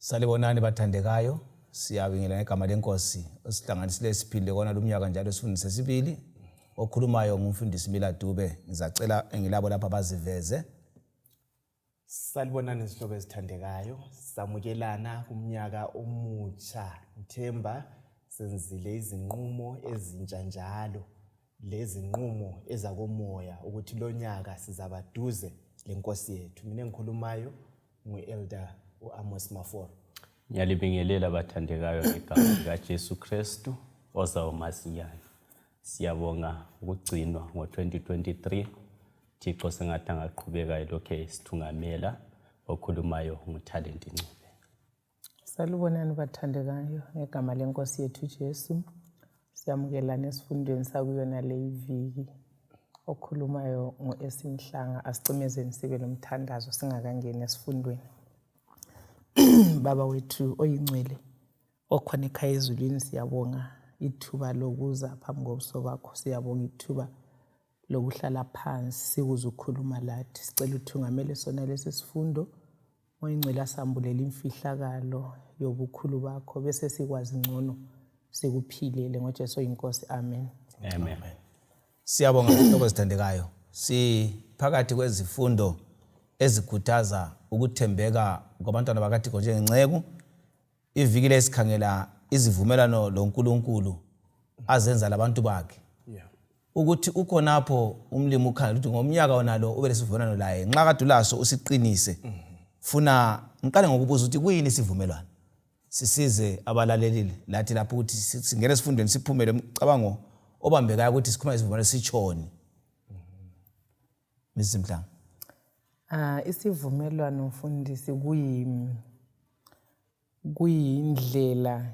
Salibonani bathandekayo, siyabingelela ngegama lenkosi osihlanganisile siphinde kona lumnyaka njalo sifundise sibili. Okhulumayo ngumfundisi Mila Dube, ngizacela engilabo lapha baziveze. Salibonani izihlobo ezithandekayo, samukelana kumnyaka omutsha. Ngithemba senzile izinqumo ezintsha njalo lezinqumo ezakomoya ukuthi lonyaka sizaba duze lenkosi yethu. Mina engikhulumayo ngu-Elder u-Amos Maforo. Ngiyalibingelela bathandekayo ngegama likaJesu Kristu ozayo masinyane. Siyabonga ukugcinwa ngo-2023. Thixo sengathi angaqhubeka elokhe esithungamela. Okhulumayo nguTalent Ncube. Salubonani bathandekayo ngegama lenkosi yethu Jesu. Siyamukelana esifundweni sakuyona le iviki. Okhulumayo ngu-Esimhlanga asicimezeni sibe lomthandazo singakangeni esifundweni. Baba wethu oyingcwele okhona ekhaya ezulwini siyabonga ithuba lokuza phambi kobuso bakho siyabonga ithuba lokuhlala phansi sikuze ukhuluma lathi sicela uthungamele sona lesi sifundo oyingcwele asambulela imfihlakalo yobukhulu bakho bese sikwazi ngcono sikuphilele ngoJesu oyinkosi amen amen Siyabonga zihlobo ezithandekayo. Siphakathi kwezifundo ezikhuthaza ukuthembeka kwabantwana bakaThixo njengenceku. Iviki le sikhangela izivumelwano loNkulunkulu azenza labantu bakhe. Ukuthi ukhonapho umlimi ukhangela ukuthi ngomnyaka wonalo ube lesivumelwano laye. Nxa kade ulaso usiqinise. Funa ngiqale ngokubuza ukuthi kuyini isivumelwano? Sisize abalalelile lathi lapho ukuthi singene esifundweni siphumele umcabango obambekayo ukuthi sikhuluma isivumelwano sitshoni. Mrs Mhlanga. Ah isivumelwano mfundisi kuyi kuyindlela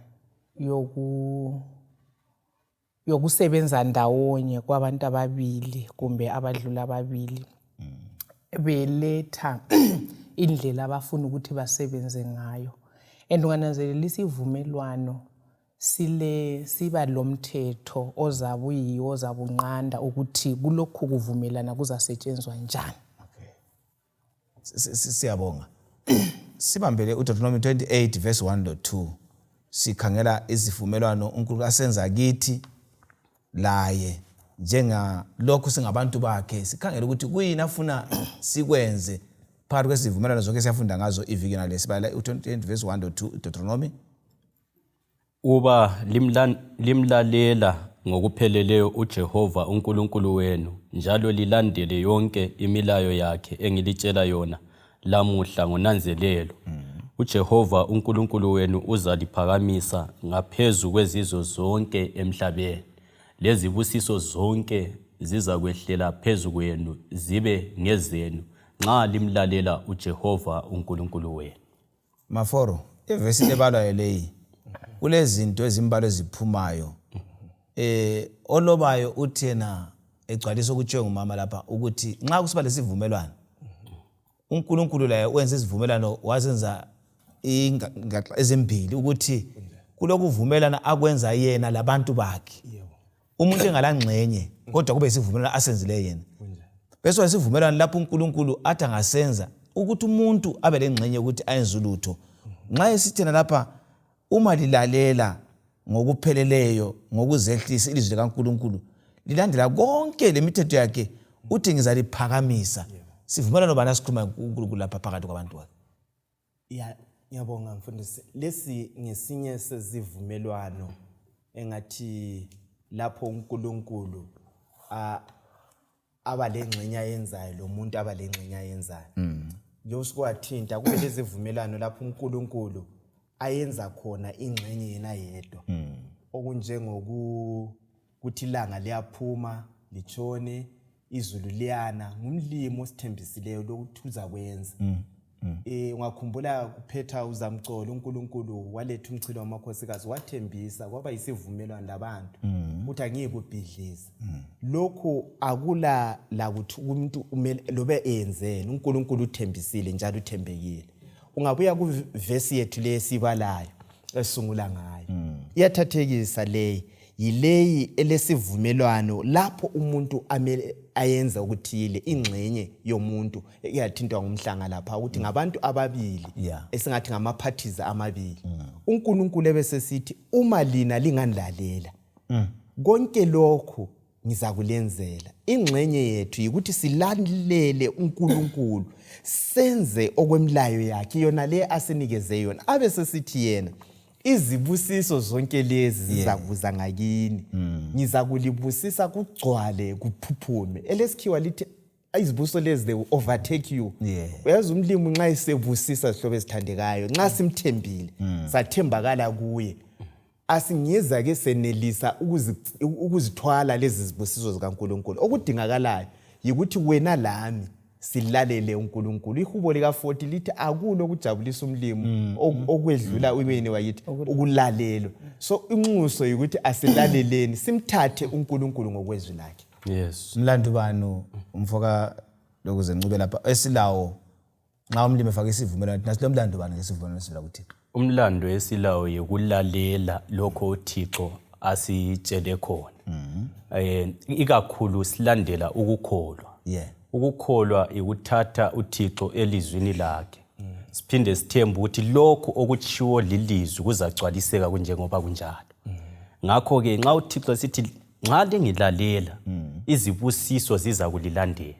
yoku yokusebenza ndawonye kwabantu ababili kumbe abadlula ababili beletha indlela abafuna ukuthi basebenze ngayo and ungananzelela isivumelwano sile siba lomthetho ozabe uyiwo ozabe unqanda ukuthi kulokhu kuvumelana kuzasetshenzwa njani. Siyabonga. Sibambele uDeuteronomy 28 verse 1 lo 2. Sikhangela izivumelwano uNkulunkulu asenza kithi laye njengalokhu singabantu bakhe sikhangele ukuthi kuyini afuna sikwenze phakathi kwesivumelwano zonke siyafunda ngazo iviki nale sibala u-28 verse 1 lo 2 Deuteronomy. Uba limlalela ngokupheleleyo uJehova uNkulunkulu wenu njalo lilandele yonke imilayo yakhe engilitshela yona lamuhla ngonanzelelo, uJehova uNkulunkulu wenu uzaliphakamisa ngaphezu kwezizwe zonke emhlabeni. Lezibusiso zonke zizakwehlela phezu kwenu zibe ngezenu nxa limlalela uJehova uNkulunkulu wenu. Maforo, ivesi ebalwayo leyi kulezinto ezimbalwa eziphumayo. Eh olobayo uthi yena egcwalisa okutshiwe ngumama lapha ukuthi nxa kusiba lesivumelwano uNkulunkulu laye wenza isivumelwano wazenza ingaxa ezimbili ukuthi kulokuvumelana akwenza yena labantu bakhe umuntu engalangxenye kodwa kube isivumelwano asenzileyo yena bese isivumelwano lapho uNkulunkulu athi angasenza ukuthi umuntu abe lengxenye ukuthi ayenze ulutho nxa esithena lapha uma lilalela ngokupheleleyo ngokuzehlisa ilizwi likaNkulunkulu lilandela konke lemithetho yakhe uthi ngizaliphakamisa sivumelwano bani asikhuluma uNkulunkulu lapha phakathi kwabantu bakhe Ya, ngiyabonga mfundisi. Lesi ngesinye sezivumelwano engathi lapho uNkulunkulu aba lengxenye ayenzayo lomuntu aba lengxenye ayenzayo. Mm. Njengoba sikwathinta kube lezivumelwano lapho uNkulunkulu ayenza khona ingxenye yena yedwa. Mm. Okunjengoku kuthi ilanga liyaphuma litshone izulu liyana ngumlimi osithembisileyo lokuthi uzakwenza mm, mm. Eh ungakhumbula kuphetha uzamcolo uNkulunkulu waletha umchilo wamakhosikazi wathembisa kwaba yisivumelwano labantu mm. ukuthi angiyikubhidliza mm. lokhu akula lakuthi umuntu kumele lobe eyenzeni uNkulunkulu uthembisile njalo uthembekile ungabuya kuvesi yethu lesibalayo esungula ngayo mm. iyathathekisa leyi yileyi elesivumelwano lapho umuntu amele ayenza okuthile, ingxenye yomuntu iyathintwa ngumhlanga lapha ukuthi ngabantu ababili esingathi ngama-parties amabili. UNkulunkulu ebesesithi uma lina linganilalela konke lokhu ngizakulenzela. Ingxenye yethu yikuthi silalele uNkulunkulu, senze okwemilayo yakhe yona le asinikeze yona, abe sesithi yena izibusiso zonke lezi zizakuza ngakini, ngizakulibusisa kugcwale kuphuphume. Elesikhiwa lithi izibusiso lezi, they will overtake you. Uyazi umlimi nxa esebusisa, zihlobo ezithandekayo, nxa simthembile, sathembakala kuye, asingeza ke senelisa ukuzithwala lezi zibusiso zikaNkulunkulu. Okudingakalayo yikuthi wena lami silalele uNkulunkulu. Ihubo lika-40 lithi akulo okujabulisa umlimi okwedlula umyeni wakithi ukulalelwa. So inxuso yikuthi asilaleleni, simthathe uNkulunkulu ngokwezwi lakhe. Mlandu bani umfoka lokuze ncube lapha esilawo nxa umlimi efake isivumelwano? Thina silomlando bani ngesivumelwano esivela kuThixo? Umlando esilawo yikulalela lokho uThixo asitshele khona, ikakhulu silandela ukukholwa. Ukukholwa ikuthatha uThixo elizwini lakhe, siphinde sithembe ukuthi lokhu okutshiwo lilizwi kuzagcwaliseka kunjengoba kunjalo. Ngakho-ke nxa uThixo sithi nxa lingilalela, izibusiso ziza kulilandela,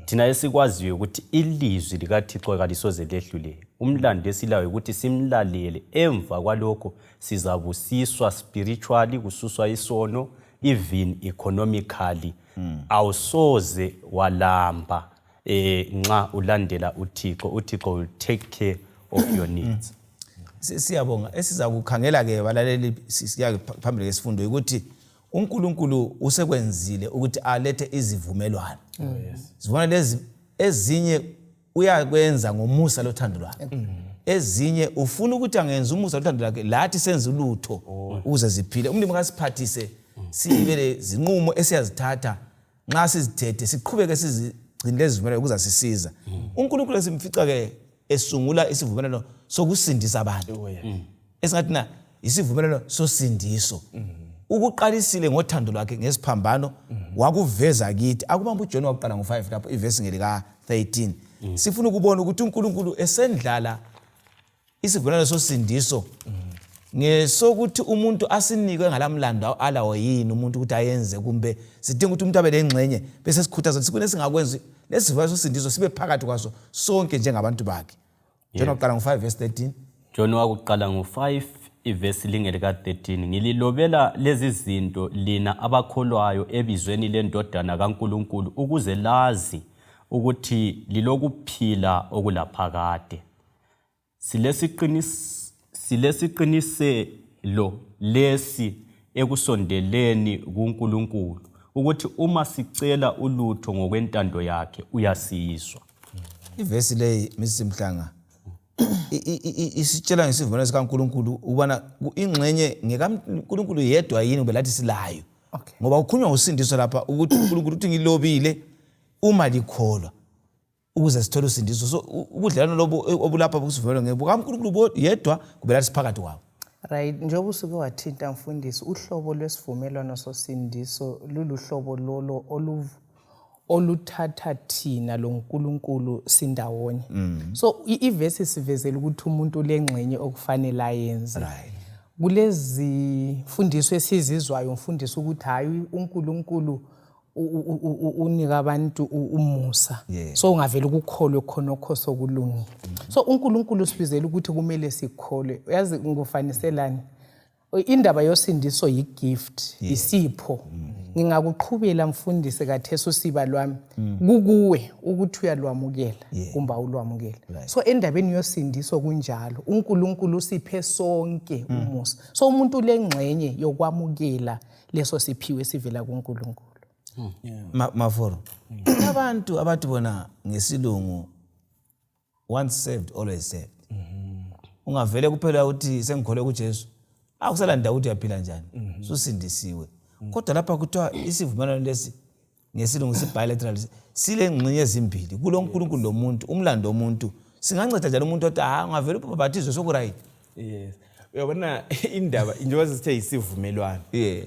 thina esikwaziyo ukuthi ilizwi likaThixo kalisoze lehluleke. Umlando esilayo ukuthi simlalele, emva kwalokho sizabusiswa spiritually, kususwa isono, even economically awusoze walamba nxa ulandela uThixo. UThixo will take care of your needs. Siyabonga. Esiza kukhangela ke balaleli, siya phambili ngesifundo, ukuthi uNkulunkulu usekwenzile ukuthi alethe izivumelwano. Zivumelwano lezi ezinye uyakwenza ngomusa lothando lwakhe, ezinye ufuna ukuthi angenza umusa lothando lwakhe lathi senze ulutho ukuze ziphile. Umlimi kasiphathise sibe lezinqumo esiyazithatha, nxa sizithethe siqhubeke sizigcine lezi zivumelwano kuzasisiza. UNkulunkulu esimfica ke esungula isivumelwano sokusindisa abantu, esingathi na isivumelwano sosindiso, ukuqalisile ngothando lwakhe ngesiphambano, wakuveza kithi. Akubamba uJohn wakuqala ngo-5 lapho ivesi ngelika-13. Sifuna ukubona ukuthi uNkulunkulu esendlala isivumelwano sosindiso ngesokuthi umuntu asinikwe ngalamlando alawo yini umuntu ukuthi ayenze, kumbe sidinga ukuthi umuntu abe lengxenye, bese sikhuthaza ukuthi sikune singakwenzi lesivumelwano sosindiso sibe phakathi kwaso sonke njengabantu bakhe. John wakuqala ngo-5 verse 13. John wakuqala ngo-5 ivesi lingelika-13: "Ngililobela lezi zinto lina abakholwayo ebizweni lendodana kaNkulunkulu, ukuze lazi ukuthi lilokuphila okulaphakade. Silesiqiniselo lesi ekusondeleni kuNkulunkulu, ukuthi uma sicela ulutho ngokwentando yakhe, uyasizwa." Ivesi leyi, Mrs Mhlanga, isitshela ngesivumelwano sikaNkulunkulu ukubana ingxenye ngekaNkulunkulu yedwa yini, kumbe lathi silayo? Ngoba kukhulunywa ngosindiso lapha, ukuthi uNkulunkulu uthi ngilobile uma likholwa ukuze sithole usindiso. So ubudlelwano lobu obulapha busivumelwano ngebukaNkulunkulu yedwa, kumbe lathi siphakathi kwabo? Right, njengoba usuke wathinta mfundisi, uhlobo lwesivumelwano sosindiso luluhlobo lolo oluthatha thina loNkulunkulu sindawonye. So ivesi sivezela ukuthi umuntu ulengxenye okufanele ayenze. Kulezi mfundiso esizizwayo mfundisi ukuthi hayi, uNkulunkulu unika abantu umusa, so ungavele ukukholwe khonokho sokulungile. So uNkulunkulu usibizela ukuthi kumele sikholwe. Uyazi ngikufaniselani? Indaba yosindiso yi-gift, isipho. Ngingakuqhubela mfundisi kathesi usiba lwami, kukuwe ukuthi uyalwamukela kumbe awulwamukela. So endabeni yosindiso kunjalo, uNkulunkulu usiphe sonke umusa, so umuntu ulengxenye yokwamukela leso siphiwe esivela kuNkulunkulu. Maforo, abantu abathi bona ngesilungu "once saved, always saved", ungavele kuphela ukuthi sengikholwe kuJesu, akusela ndawo ukuthi uyaphila njani, susindisiwe. Kodwa lapha kuthiwa isivumelwano lesi ngesilungu si-bilateral, sile ngxenye ezimbili, kulo Nkulunkulu lomuntu, umlando womuntu. Singanceda njani umuntu othi ha ungavele ubhabhathizwe sokuright? Yes. Uyabona indaba njengoba sithe isivumelwano.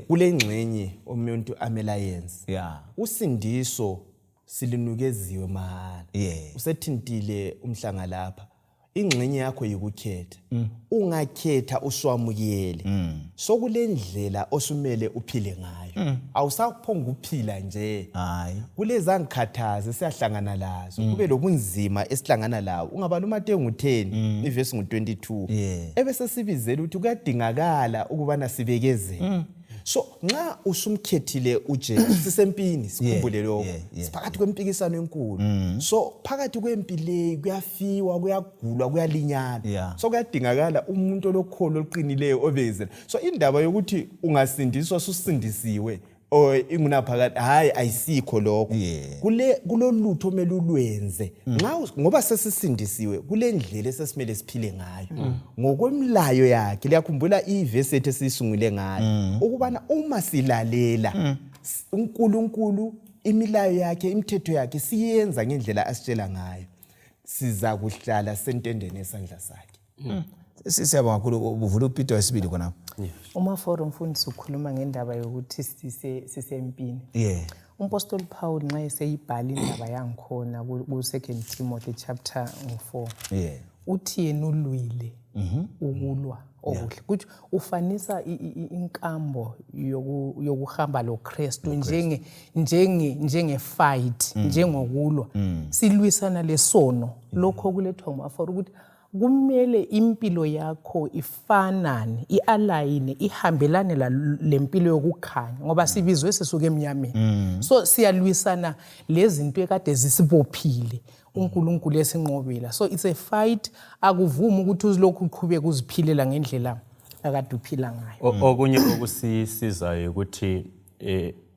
Kule ngxenye umuntu amele ayenze. Usindiso silinukeziwe mahhala. Usethintile umhlanga lapha. Ingxenye yakho yikukhetha. Ungakhetha uswamukele. Sokulendlela osumele uphile ngayo. Awusaphonga ukuphila nje. Hayi. Kulezangikhathazi siyahlangana lazo. Kube lobunzima esihlangana lawo. Ungabala uMateyu ngu-10, ivesi ngu-22. Ebese sibizela ukuthi kuyadingakala ukubana sibekezele. So nxa usumkhethile uJesu, sisempini, sikhumbule lokho. Siphakathi kwempikisano enkulu. So phakathi kwempi le kuyafiwa, kuyagulwa, kuyalinyalwa. So kuyadingakala umuntu olokholo oluqinileyo obekezela. So indaba yokuthi ungasindiswa susindisiwe or ingunaphakade, hayi, ayisikho lokho. Kule kulolutho omele ulwenze nxa ngoba sesisindisiwe, kule ndlela esesimele siphile ngayo ngokwemilayo yakhe. Liyakhumbula ivesi yethu esiyisungule ngayo ukubana uma silalela uNkulunkulu, imilayo yakhe, imithetho yakhe, siyenza ngendlela asitshela ngayo, siza kuhlala sentendeni esandla sakhe. Siyabonga kakhulu. Uvula uPeter wesibili khonapho. UMaforo, mfundisi, ukhuluma ngendaba yokuthi sisempini. Umpostoli Paul nxa eseyibhala indaba yangikhona ku-2 Timothy chapter 4, uthi yena ulwile ukulwa okuhle. Kuthi ufanisa inkambo yokuhamba loKristu njenge fight, njengokulwa. Silwisana lesono, lokho kulethwa nguMaforo ukuthi kumele impilo yakho ifanane, i-align, ihambelane lempilo yokukhanya, ngoba sibizwe sisuke emnyameni. So siyalwisana lezinto ekade zisibophile, uNkulunkulu esinqobela. So it's a fight. Akuvumi ukuthi uzilokhu uqhubeke uziphilela ngendlela akade uphila ngayo. Okunye okusisizayo ukuthi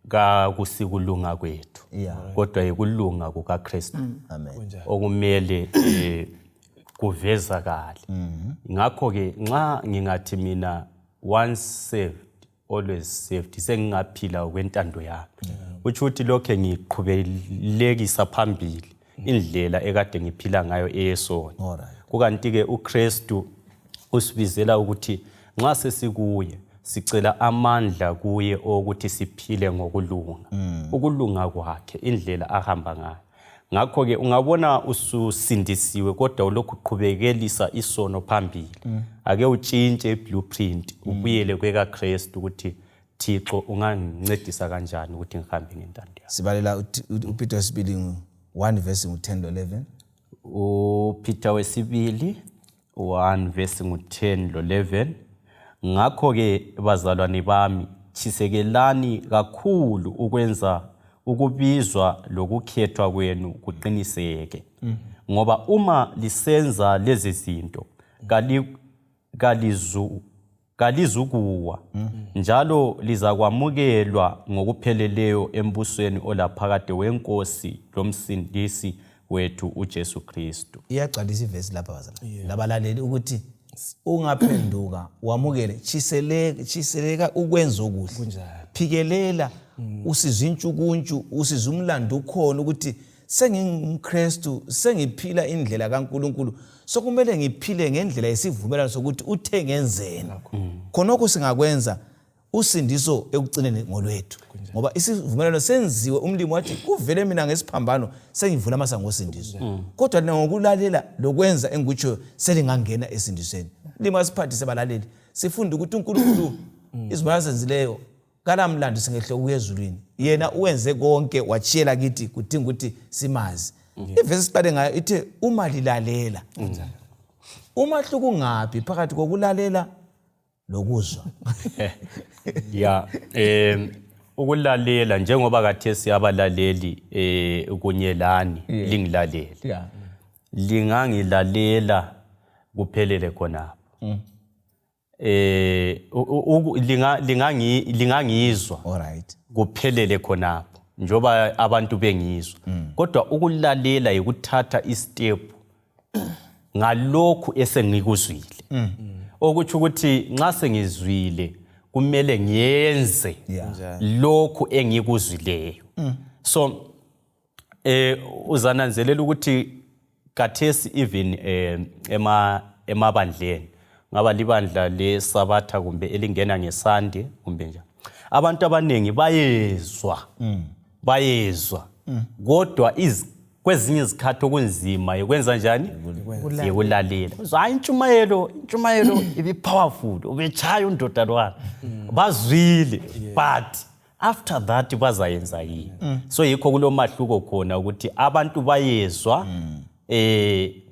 kakusikulunga kwethu, kodwa yikulunga kukaKristu Amen. okumele kuvezakale. Ngakho ke nxa ngingathi mina once saved always saved, sengingaphila okwentando yami, kutsho ukuthi lokhe ngiqhubelekisa phambili indlela ekade ngiphila ngayo eyesono. Kukanti-ke uKristu usibizela ukuthi nxa sesikuye, sicela amandla kuye okuthi siphile ngokulunga, ukulunga kwakhe, indlela ahamba ngayo. Ngakho-ke ungabona ususindisiwe kodwa ulokhu uqhubekelisa isono phambili, ake utshintshe i-blueprint, ubuyele kwekaKristu ukuthi Thixo, ungangincedisa kanjani ukuthi ngihambe ngentando yakho? Sibalela uPeter wesibili 1 verse ngu-10 lo-11. UPeter wesibili 1 verse ngu-10 lo-11. Ngakho-ke bazalwane bami, tshisekelani kakhulu ukwenza ukubizwa lokukhethwa kwenu kuqiniseke, ngoba uma lisenza lezi zinto kalizukuwa, njalo lizakwamukelwa ngokupheleleyo embusweni olaphakade weNkosi lomsindisi wethu uJesu Kristu. Iyagcwalisa ivesi lapha, bazalwane labalaleli, ukuthi ungaphenduka wamukele, tshiseleka, tshiseleka ukwenza okuhle, phikelela, usizwe intshukuntshu, usizwe umlando ukhona ukuthi sengingumKristu, sengiphila indlela kaNkuluNkulu, sokumele ngiphile ngendlela yesivumelwano sokuthi uthe ngenzeni. Khonokho singakwenza, usindiso ekucineni ngolwethu, ngoba isivumelwano senziwe. Umlimi wathi kuvele mina ngesiphambano sengivula amasango osindiso, kodwa lina ngokulalela lokwenza engikutshoyo selingangena esindisweni. Umlimi asiphathise, balaleli, sifunde ukuthi uNkulunkulu izivumelwano azenzileyo kalamlando singehle ukuya ezulwini. Yena uwenze konke, watshiyela kithi, kudinga ukuthi simazi. Ivesi siqale ngayo ithe uma lilalela. Umahluko ungaphi phakathi kokulalela lokuzwa? Ya, ukulalela, njengoba kathesi abalaleli kunye lani lingilalele, lingangilalela kuphelele khonapho, lingangizwa kuphelele khonapho, njengoba abantu bengizwa, kodwa ukulalela yikuthatha istep ngalokhu esengikuzwile, okutsho ukuthi nxa sengizwile kumele ngiyenze lokhu engikuzwileyo. So uzananzelela ukuthi kathesi even emabandleni Ngaba libandla leSabatha kumbe elingena ngeSande kumbe njani. Abantu abaningi bayezwa. Bayezwa. Kodwa kwezinye izikhathi okunzima yikwenza njani? Yikulalela. Uzwa hayi intshumayelo, intshumayelo ibi-powerful, ubetshaya undoda lwana. Bazwile, but after that bazayenza yini? So yikho kulomahluko khona ukuthi abantu bayezwa,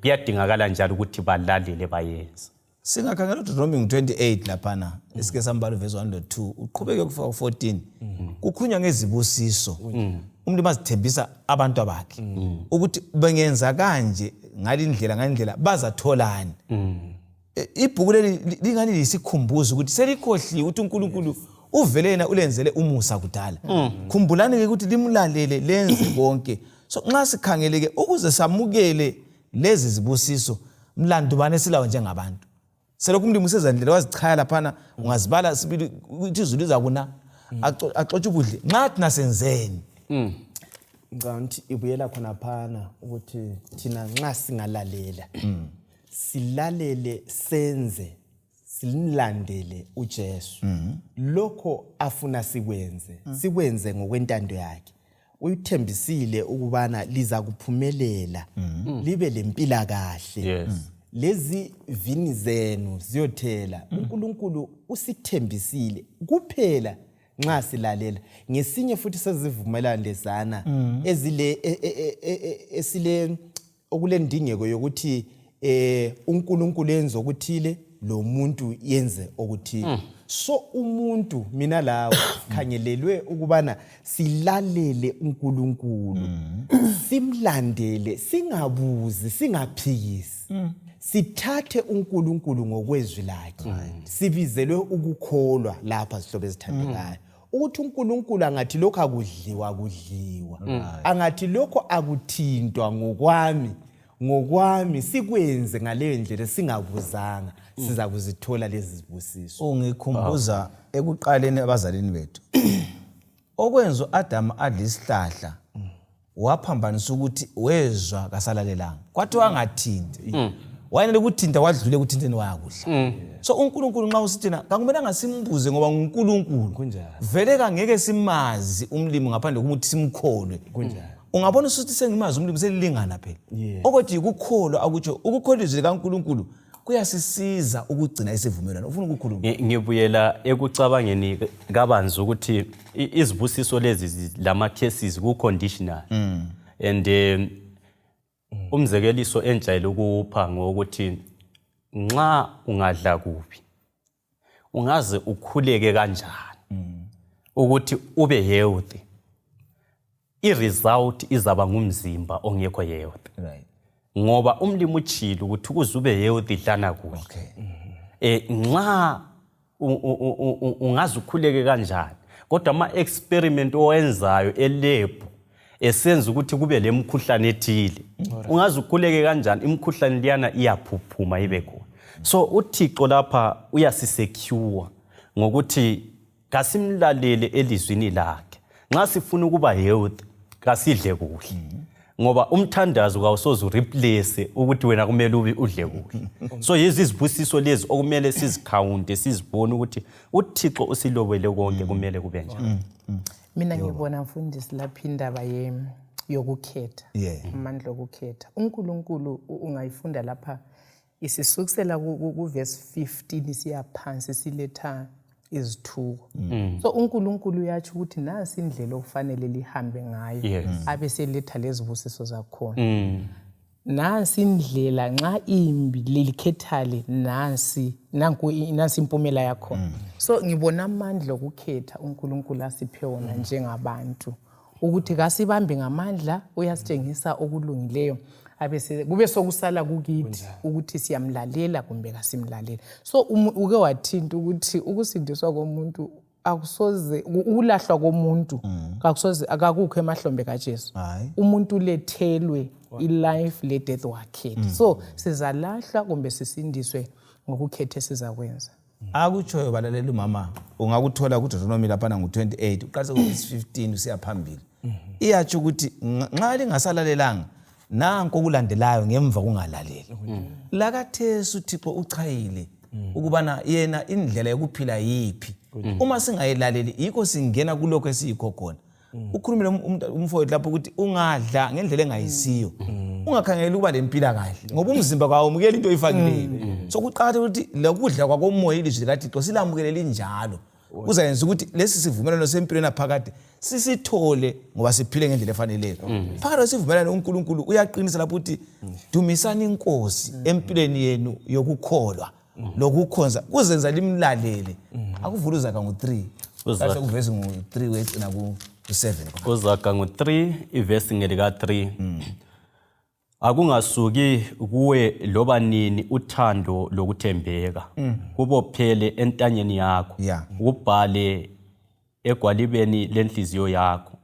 kuyadingakala njalo ukuthi balalele bayenze. Singakhangela uDeuteronomy 28 laphana, esike sambala uvesi 1 lo 2 uqhubeke kufika ku-14, kukhulunywa ngezibusiso umuntu mazithembisa abantu abakhe ukuthi bengenza kanje ngalindlela ngalindlela bazatholani. Ibhuku leli lingani liyisikhumbuzo ukuthi selikhohliwe ukuthi uNkulunkulu uvele yena ulenzele umusa kudala. Khumbulani-ke ukuthi limlalele lenze konke. So nxa sikhangele-ke ukuze samukele lezi zibusiso, mlandu bani esilawo njengabantu? Selokhu umlimi usezandlela wazichaya laphana, ungazibala sibili ukuthi izulu lizakuna, axotshe ubudli, nxa thina senzeni? Ngicabanga ukuthi ibuyela khonaphana ukuthi thina nxa singalalela, silalele, senze, simlandele uJesu, lokho afuna sikwenze, sikwenze ngokwentando yakhe. Uyithembisile ukubana liza kuphumelela, libe lempilakahle, lezi vini zenu ziyothela. uNkulunkulu usithembisile kuphela nxa silalela. Ngesinye futhi sezivumelano lezana ezile esile okulendingeko yokuthi uNkulunkulu yenze okuthile, lo muntu yenze okuthile. So umuntu, mina lawe, sikhangelelwe ukubana silalele uNkulunkulu, simlandele, singabuzi, singaphikisi, sithathe uNkulunkulu ngokwezwi lakhe. Sibizelwe ukukholwa lapha, zihlobo ezithandekayo, ukuthi uNkulunkulu angathi lokhu akudliwa, kudliwa, angathi lokho akuthintwa, ngokwami sikwenze ngaleyo ndlela, singabuzanga, siza kuzithola lezi zibusiso. Ungikhumbuza ekuqaleni abazalini bethu, okwenza u-Adamu adla isihlahla, waphambanisa ukuthi wezwa kasalalelanga, kwathiwa angathinti, wayenele ukuthinta, wadlule ekuthinteni wayakudla. So uNkulunkulu nxa usithina kakumelanga simbuze ngoba nguNkulunkulu. Vele kangeke simazi umlimi ngaphandle kokuthi simkholwe. Ungabona usuthi sengimazi umlimi, selilingana phela. Okuthi yikukholwa, akutsho ukukholwa izwi likaNkulunkulu kuyasisiza ukugcina isivumelwano. Ufuna ukukhuluma? Ngibuyela ekucabangeni kabanzi ukuthi izibusiso lezi lama-cases ku-conditional and umzekeliso enjayele ukuwupha ngokuthi nxa ungadla kubi, ungaze ukhuleke kanjani ukuthi ube healthy, i-result izaba ngumzimba ongekho healthy, ngoba umlimi utshile ukuthi ukuze ube healthy dlana kuhle. Nxa ungaze ukhuleke kanjani, kodwa ama-experiment owenzayo e-lab esenza ukuthi kube lemkhuhlane ethile, ungaze ukhuleke kanjani, imikhuhlane liyana iyaphuphuma ibe khona. So uThixo lapha uyasisecure ngokuthi kasimlalele elizwini lakhe. Nxa sifuna ukuba healthy, kasidle kuhle, ngoba umthandazo kawusoze ureplace ukuthi wena kumele ube udle kuhle. So yizo izibusiso lezi okumele sizikhawunte, sizibone ukuthi uThixo usilobele konke, kumele kube njalo. Mina ngibona, mfundisi, lapha indaba yokukhetha, amandla okukhetha uNkulunkulu ungayifunda lapha isisukisela kuvesi 15 siya phansi, siletha izithuko. So uNkulunkulu uyatsho ukuthi nansi indlela okufanele lihambe ngayo, abe seletha lezibusiso zakhona. Nansi indlela, nxa imbi lelikhethale, nansi nanku nansi impumela yakhona. So ngibona amandla okukhetha uNkulunkulu asiphe wona njengabantu, ukuthi kasibambe ngamandla, uyasitshengisa okulungileyo, abese kube sokusala kukithi ukuthi siyamlalela kumbe kasimlalela. So uke wathinta ukuthi ukusindiswa komuntu akusoze, ukulahlwa komuntu kakusoze, akakukho emahlombe kaJesu. Umuntu ulethelwe i-life le-death, wakhetha. So sizalahlwa kumbe sisindiswe ngokukhetha esizakwenza. Akutshoyo, balalela umama, ungakuthola kuDeuteronomy laphana ngu-28 uqalise ku-verse 15 usiya phambili. Iyatsho ukuthi nxa lingasalalelanga, nanko okulandelayo ngemva kungalaleli. Lakathesi uThixo uchayile. Ukubana yena indlela yokuphila yiphi. Uma singayilaleli yikho singena kulokho esiyikho khona. Ukhulumile umfowethu lapho ukuthi ungadla ngendlela engayisiyo. Ungakhangeli ukuba lempilakahle ngoba umzimba kawamukeli into oyifakileyo. So kuqakathekile ukuthi lokudla kwakomoya ilizwi likaThixo silamukele linjalo. Kuzayenza ukuthi lesi sivumelwano sempilo enaphakade sisithole ngoba siphile ngendlela efaneleyo. Phakathi kwesivumelwano uNkulunkulu uyaqinisa lapho ukuthi dumisani inkosi empilweni yenu yokukholwa lokukhonza kuzenza limlalele. Akuvula uZaga ngo-3 bese kuvesi ngo-3 wegcina ku-7. UZaga ngo-3 ivesi ngelika-3. Akungasuki kuwe loba nini uthando lokuthembeka. Kubophele entanyeni yakho. Ukubhale egwalibeni lenhliziyo yakho.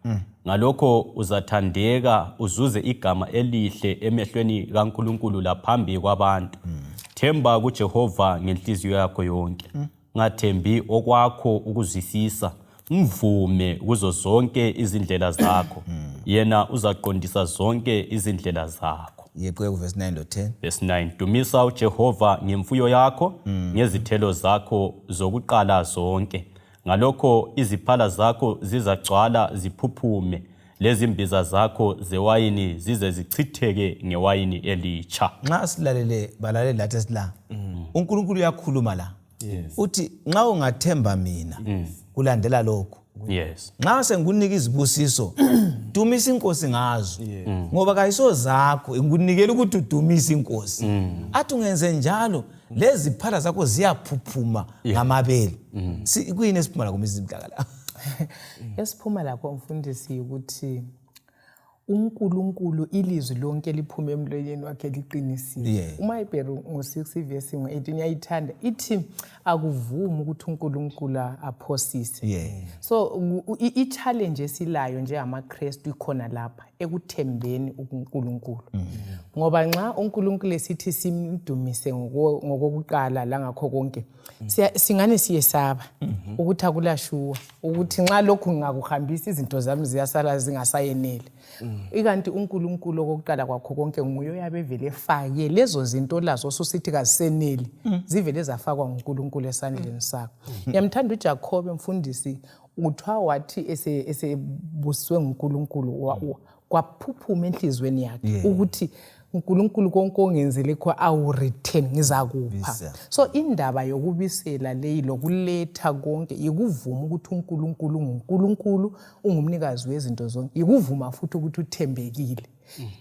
Ngalokho uzathandeka uzuze igama elihle emehlweni kaNkulunkulu laphambi kwabantu. Themba kuJehova ngenhliziyo yakho yonke. Ungathembi okwakho ukuzwisisa. Mvume kuzo zonke izindlela zakho. Yena uzaqondisa zonke izindlela zakho. Yeqe kuvesi 9 lo 10. Verse 9. Dumisa uJehova ngemfuyo yakho, ngezithelo zakho zokuqala zonke. Ngalokho iziphala zakho zizagcwala ziphuphume, lezimbiza zakho zewayini zize zichitheke ngewayini elitsha. Nxa silalele balaleli lathi esila. uNkulunkulu uyakhuluma la. Uthi nxa ungathemba mina kulandela lokho. Nxa sengikunika izibusiso dumisa inkosi ngazo ngoba kayiso zakho ngikunikela ukuthi udumise inkosi. Athi ungenze njalo leziphala zakho ziyaphuphuma ngamabele. Kuyini esiphuma lakho Mrs Mhlakala? Esiphuma lakho mfundisi ukuthi uNkulunkulu ilizwi lonke liphume emlonyeni wakhe liqinisile. UMahebheru ngo-6 ivesi ngo-18 iyayithanda ithi akuvumi ukuthi uNkulunkulu aphosise. So i-challenge esilayo njengamaKristu ikhona lapha ekuthembeni uNkulunkulu. Ngoba nxa uNkulunkulu esithi simdumise ngokokuqala langakho konke singane siyesaba ukuthi akulashuwa ukuthi nxa lokhu ngingakuhambisa izinto zami ziyasala zingasayeneli. Ikanti uNkulunkulu okokuqala kwakho konke nguye oyabe evele efake lezo zinto lazo osusithi kaziseneli zivele zafakwa nguNkulunkulu esandleni sakho. Ngiyamthanda uJakobe mfundisi uthwa wathi esebuswe nguNkulunkulu kwaphuphuma enhliziyweni yakhe ukuthi uNkulunkulu konke ongenzele kho awu return ngizakupha. So indaba yokubisela leyi lokuletha konke yikuvuma ukuthi uNkulunkulu unguNkulunkulu, ungumnikazi wezinto zonke, yikuvuma futhi ukuthi uthembekile.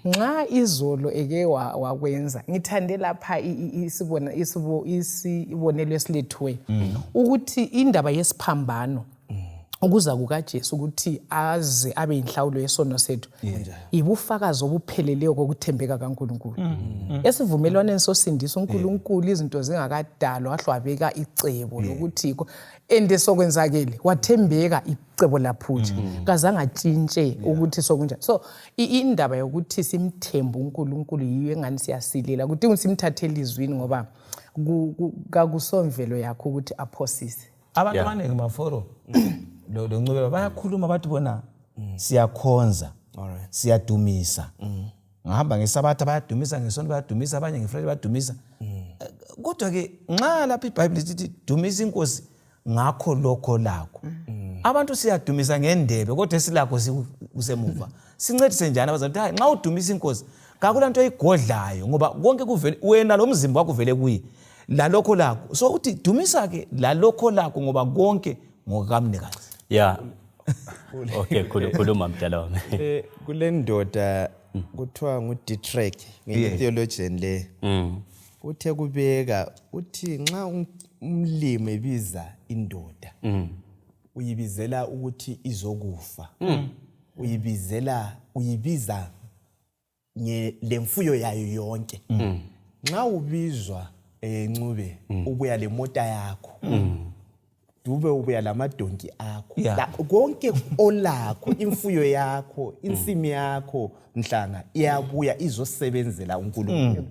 Nxa izolo eke wakwenza ngithande lapha isibonelo esilethiweyo ukuthi indaba yesiphambano ukuza kukaJesu ukuthi aze abe yinhlawulo yesono sethu yibufakazi obupheleleyo kokuthembeka kaNkulunkulu. Esivumelwaneni sosindiso uNkulunkulu izinto zingakadalwa wahlwabeka icebo lokuthi ende sokwenzakele wathembeka icebo laphutsha kazange atshintshe ukuthi sokunjani. So indaba yokuthi simthembe uNkulunkulu yiyo engani siyasilela kudinga ukuthi simthathe elizwini ngoba kakusomvelo yakho ukuthi aphosise. Abantu abaningi maforo lo Ncube bayakhuluma bathi bona siyakhonza siyadumisa ngahamba ngesabatha bayadumisa ngesonto bayadumisa abanye ngeFriday bayadumisa kodwa ke nxa lapha iBhayibheli lithi dumisa inkosi ngakho lokho lakho abantu siyadumisa ngendebe kodwa esilakho kusemuva sincedise njani abazali hayi nxa udumisa inkosi kakulanto oyigodlayo ngoba konke kuvele wena lo mzimba wakho uvele kuye lalokho lakho so uthi dumisa ke lalokho lakho ngoba konke ngokamnikazi. Okay, khuluma mdala wami. Kule ndoda kuthiwa nguDietrich nge-theologian le. Uthe kubeka uthi nxa umlimi ebiza indoda uyibizela ukuthi izokufa. Uyibizela uyibiza lemfuyo yayo yonke. Nxa ubizwa Ncube ubuya lemota yakho. Dube ubuya lamadonki akho. Konke olakho, imfuyo yakho, insimi yakho, Mhlanga iyabuya izosebenzela uNkulunkulu.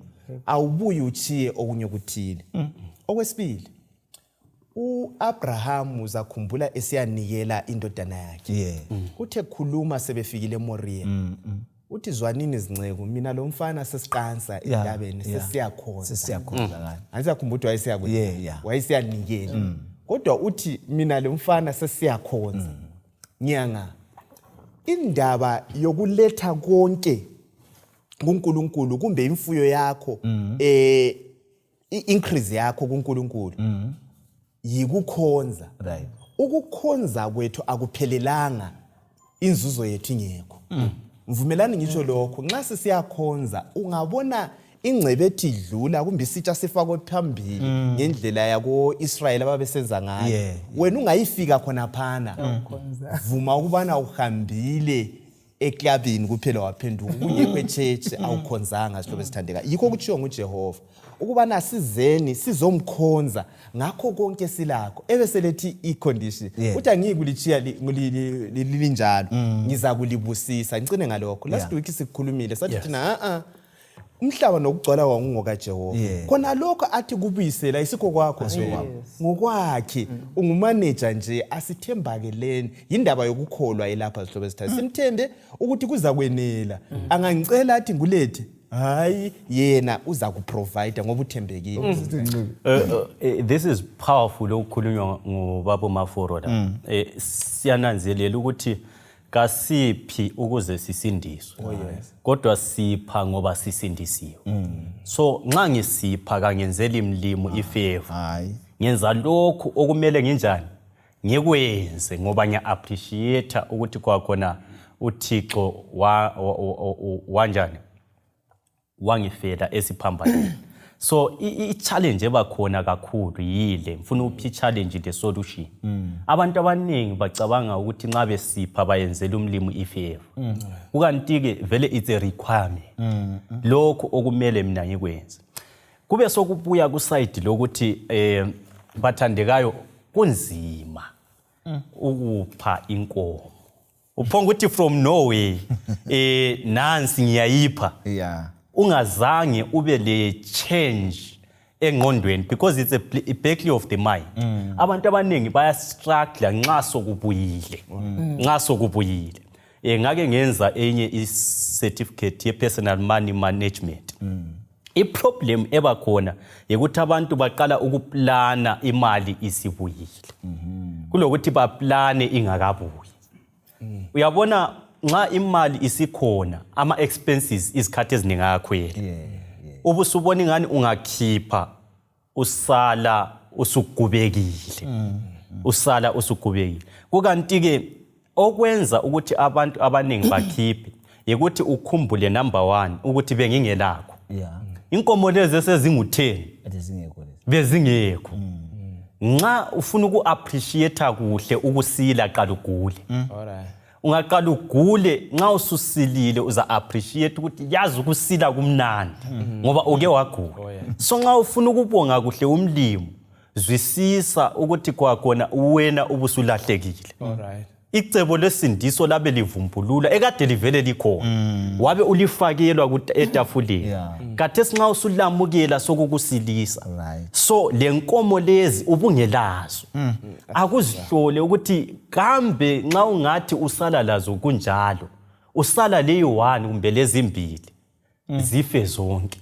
Awubuyi uchiye okunye okuthile. Okwesibili, uAbraham uzakhumbula esiyanikela indodana yakhe. Uthe khuluma sebefikile eMoriya. Uthi zwanini zinceku, mina lo mfana sesiqansa entabeni, sesiyakhonza. Sesiyakhonza kanye. Angisakhumbula ukuthi wayesiya Yeah. Wayesiyanikela. Kodwa uthi mina lo mfana sesiyakhonza. Ngiyanga. Indaba yokuletha konke kuNkulunkulu kumbe imfuyo yakho i-increase yakho kuNkulunkulu yikukhonza. Ukukhonza kwethu akuphelelanga, inzuzo yethu ingekho. Mvumelani ngisho lokho, nxa sisiyakhonza ungabona ingcebe ethi idlula kumbe isitsha sifakwe phambili ngendlela yako-Israyeli ababesenza ngayo, wena ungayifika khonaphana, vuma ukubana uhambile eklabini kuphela waphenduka, kungekho echurch, awukhonzanga sihlobo esithandeka. Yikho kutshiwo nguJehova ukubana sizeni sizomkhonza ngakho konke silakho, ebeselethi i-condition uthi angiyi kulitshiya linjalo, ngizakulibusisa. Ngicine ngalokho, last week sikukhulumile sathi thina a umhlaba nokugcwala kwawo kungokaJehova. Khona lokho athi kubuyisela isikho kwakho, ngokwakhe, ungumaneja nje. Asithembakeleni, yindaba yokukholwa elapha zihlobo ezithathu, simthembe ukuthi kuza kwenela. Angangicela athi ngulethe, hayi, yena uza kuprovide ngoba uthembekile. This is powerful okukhulunywa ngubaba Maforo la. Siyananzelela ukuthi kasiphi ukuze sisindiswe, kodwa sipha ngoba sisindisiwe. So nxa ngisipha kangenzeli mlimo ifavor. Hayi. Ngenza lokhu okumele nginjani ngikwenze ngoba ngiya-appreciate ukuthi kwakhona uThixo wanjani wangifela esiphambanweni. So i-challenge ebakhona kakhulu yile, ngifuna uphi i-challenge le solution. Abantu abaningi bacabanga ukuthi nxa besipha bayenzela umlimi ifavor, kukanti-ke vele it's a requirement, lokhu okumele mina ngikwenze. Kube sokubuya kusayidi lokuthi bathandekayo, kunzima ukupha inkomo, uphonga ukuthi from nowhere nansi ngiyayipha, ungazange ube le change engqondweni, because it's a battle of the mind. Abantu abaningi bayastruggle nxa sokubuyile, nxa sokubuyile. Ngake ngenza enye i-certificate ye-personal money management. I-problem ebakhona yikuthi abantu baqala ukuplana imali isibuyile kulokuthi baplane ingakabuyi. Uyabona, nxa imali isikhona, ama-expenses izikhathi eziningi ayakhwela, ubusubona ingani ungakhipha usala usugubekile, usala usugubekile. Kukanti-ke okwenza ukuthi abantu abaningi bakhiphe yikuthi ukhumbule, number one, ukuthi bengingelakho. Inkomo lezi esezingu-10 Athi zingekho lezi. Bezingekho. Nxa ufuna uku-appreciate kuhle ukusila, qala ugule. Ungaqala ugule, nxa ususilile uza appreciate ukuthi yazi ukusila kumnandi ngoba uke wagula. So nxa ufuna ukubonga kuhle umlimo, zwisisa ukuthi kwakhona wena ubusulahlekile. Icebo lesindiso labe livumbulula ekade livele likhona, wabe ulifakelwa etafuleni. Khathesi nxa usulamukela sokukusilisa. So le nkomo lezi ubungelazo, akuzihlole ukuthi kambe nxa ungathi usala lazo kunjalo, usala leyi-one kumbe lezimbili, zife zonke,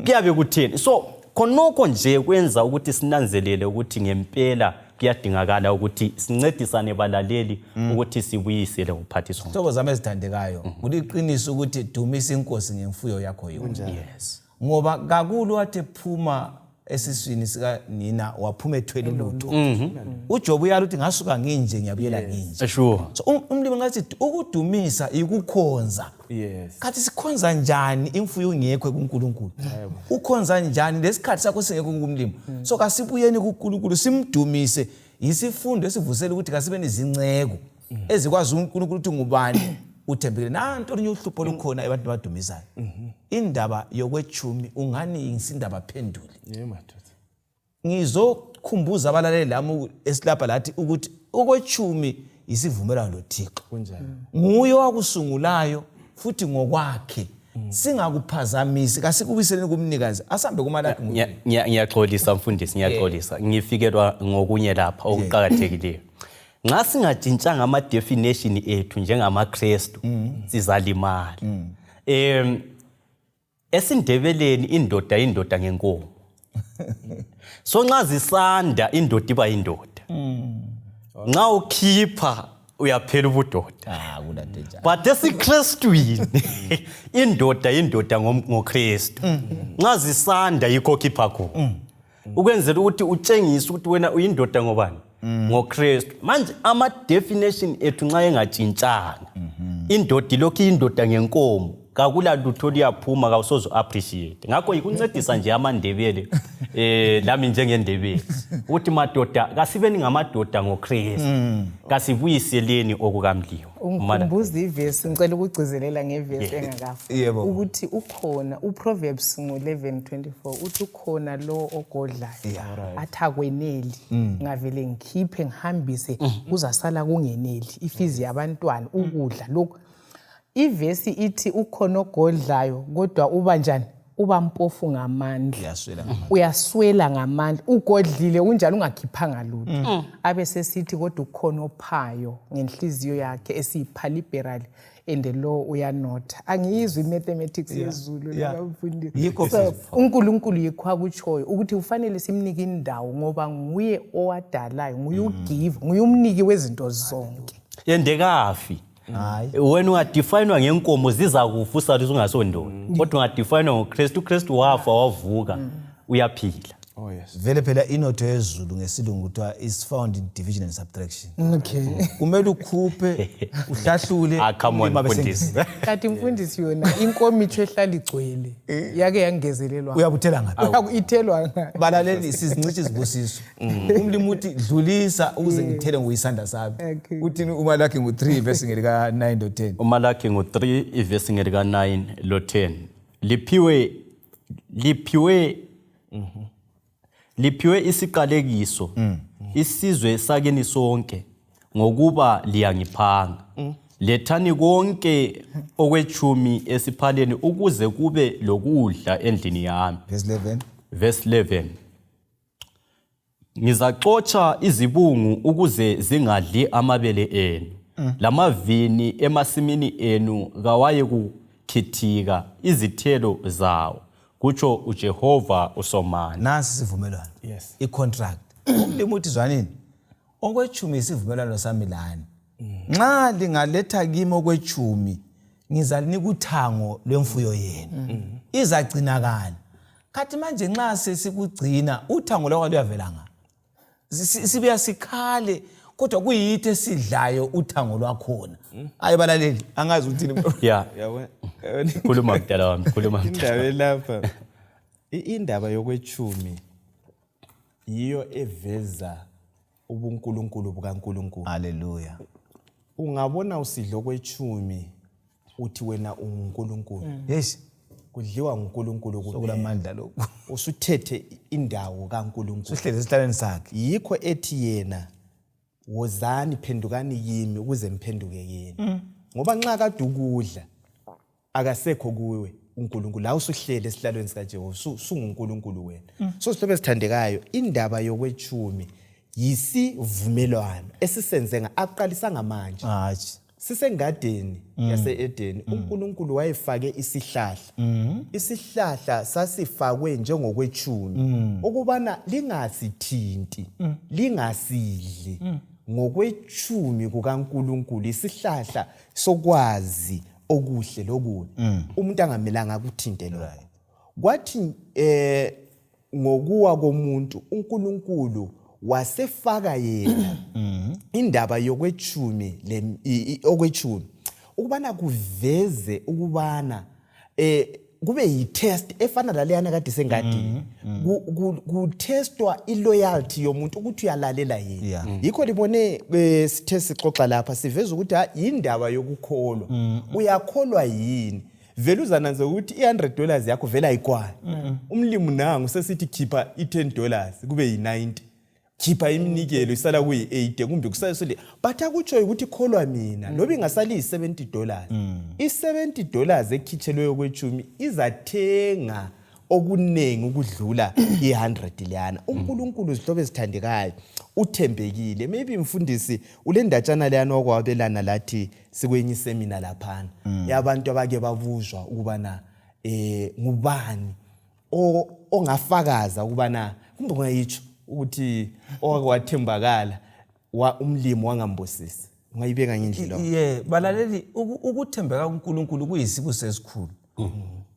kuyabe kutheni? So khonokho nje kwenza ukuthi sinanzelele ukuthi ngempela kuyadingakala ukuthi sincedisane balaleli ukuthi sibuyisele ngokuphathiswa. Hlobo zami ezithandekayo, kuliqiniso ukuthi dumisa inkosi ngemfuyo yakho yonke. Ngoba kakulu wathi phuma esiswini sikanina waphuma ethwele ulutho. UJobe uyala ukuthi ngasuka nginje, ngiyabuyela nginje. So umlimi ngathi ukudumisa ikukhonza. Kathi sikhonza njani imfuyo ingekho kuNkulunkulu? Ukhonza njani lesikhathi sakho singekho kumlimi? So kasibuyeni kuNkulunkulu simdumise. Yisifundo esivusela ukuthi kasibeni izinceko ezikwazi uNkulunkulu ukuthi ngubani uthembekile. Nanto olunye uhlupho olukhona ebantwini abadumisayo. Indaba yokwechumi ungani isindaba phendule. Yebo madoda. Ngizokhumbuza abalaleli lami esilapha lathi ukuthi okwechumi isivumelwano loThixo. Kunjalo. Nguye owakusungulayo futhi ngokwakhe. Singakuphazamisi, kasikubiseleni kumnikazi. Asambe kuMalaki. Ngiyaxolisa mfundisi, ngiyaxolisa. Ngifikelwa ngokunye lapha okuqakathekileyo. Nxa singatshintshanga ama-definition ethu njengamaKrestu, sizalimala. EsiNdebeleni indoda indoda ngenkomo. So nxa zisanda indoda iba yindoda. Nxa ukhipha uyaphela ubudoda. Ah, kulanto enjalo. But esiKrestwini indoda indoda ngoKristu. Nxa zisanda yikho khipha khona. Ukwenzela ukuthi utshengise ukuthi wena uyindoda ngobani? NgoKristu. Manje ama definition ethu nxa engatshintshanga, indoda ilokhu indoda ngenkomo, kakula lutho luyaphuma, kawusoze appreciate. Ngakho yikuncedisa nje amaNdebele, lami njengeNdebele, ukuthi madoda kasibeni ngamadoda ngoKristu, kasibuyiseleni okukamliwa. Ungikhumbuza ivesi, ngicela ukugcizelela ngevesi engakafa. Yebo. Ukuthi ukhona uProverbs ngo-11:24 uthi ukhona lo ogodlayo athi akweneli, ngavele ngikhiphe ngihambise, kuzasala kungeneli ifizi yabantwana, ukudla lokhu. Ivesi ithi ukhona ogodlayo kodwa uba njani? Uba mpofu ngamandla. Uyaswela ngamandla. Uyaswela ngamandla. Ugodlile unjalo ungakhiphanga lutho. Abe sesithi kodwa ukhona ophayo ngenhliziyo yakhe esiyipha liberal and lo uyanotha. Angiyizwi mathematics yezulu labafundisi. Yikho. So uNkulunkulu yikho akutshoyo ukuthi ufanele simnike indawo ngoba nguye owadalayo, nguye ugive, nguye umniki wezinto zonke. Yendekafi. Hayi. Wena ungadefinwa ngenkomo zizakufa usale ungasondoda. Kodwa ungadefinwa ngoKristu, uKristu wafa wavuka, uyaphila. Oh yes. Vele phela inotho yezulu ngesilungu kuthiwa is found in division and subtraction. Kumele ukhuphe, uhlahlule. Ah, come on, ulimi abe mfundisi. sengizini. Kanti mfundisi yona inkomitsho ehlala igcwele yake yangezelelwa. Uyabuthela ngaphi? Ithelwa ngaphi? Balaleli, sizincishe izibusiso. Umlimi uthi dlulisa ukuze ngithele ngoyisandla sami. Uthini uMalaki ngu-3 verse ngelika 9 to 10? UMalaki ngu-3 ivesi ngelika 9 lo 10. Liphiwe liphiwe liphiwe isiqalekiso isizwe sakini sonke ngokuba liyangiphanga. Lethani konke okwechumi esiphaleni ukuze kube lokudla endlini yami. Verse 11. Verse 11. Ngizaxotsha izibungu ukuze zingadli amabele enu. Lamavini emasimini enu kawaye kukhithika izithelo zawo, kutsho uJehova uSomandla. Nansi isivumelwano. Yes. I-contract. Umlimi uthi zwanini, okwechumi isivumelwano sami lani. Nxa lingaletha kimi okwechumi, ngizalinika uthango lwemfuyo yenu. Izagcinakala. Khathi manje nxa sesikugcina uthango lwakho luyavela nga. Sibuya sikhale kodwa kuyithi esidlayo uthango lwakhona. Hayi balaleli, angazi uthini. Yeah. Yabona. Khuluma mdala wami, khuluma mdala. Indaba lapha. Indaba yokwechumi yiyo eveza ubuNkulunkulu bukaNkulunkulu. Hallelujah. Ungabona usidlo kwechumi uthi wena unguNkulunkulu. Yes. Kudliwa nguNkulunkulu kuphela. Sokulamandla lokhu. Usuthethe indawo kaNkulunkulu. Usuhlezi esihlalweni sakhe. Yikho ethi yena wozani phendukani kimi ukuze ngiphenduke kini. Ngoba nxa kade ukudla akasekho kuwe uNkulunkulu, la usuhlele esihlalweni sikaJehova, sunguNkulunkulu wena. So sihlobo esithandekayo, indaba yokwechumi yisivumelwano esisenze aqalisanga manje. Hayi. Sisengadeni yase-Edeni, uNkulunkulu wayefake isihlahla. Isihlahla sasifakwe njengokwechumi ukubana lingasithinti, lingasidli. Ngokwechumi kukaNkulunkulu isihlahla sokwazi okuhle lokubi, umuntu angamelanga akuthinte lokho. Kwathi ngokuwa komuntu uNkulunkulu wasefaka yena indaba yokwechumi okwechumi ukubana kuveze ukubana kube yi-test efana laleyana kade sengadini. Kutestwa i-loyalty yomuntu ukuthi uyalalela yini. Yikho libone sithe sixoxa lapha siveza ukuthi yindaba yokukholwa. Uyakholwa yini? Vele uzananze ukuthi i-$100 yakho vele ayikwani. Umlimi nangu sesithi khipha i-$10 kube yi-90. Khipha iminikelo isala kuyi-80 kumbe kusale. But akutsho ukuthi kholwa mina loba ingasali yi-$70. I-$70 ekhitshelweyo kwechumi izathenga Okuningi ukudlula i-100 leyana. UNkulunkulu, zihlobo ezithandekayo, uthembekile. Maybe mfundisi ule ndatshana leyana okwabelana lathi sikwenye isemina laphana yabantu abake babuzwa ukubana ngubani ongafakaza ukubana kumbe ungayitsho ukuthi owake wathembakala wa umlimi wangambusisi. Ungayibeka ngendlela? Ye, balaleli, ukuthembeka kuNkulunkulu kuyisibusiso esikhulu.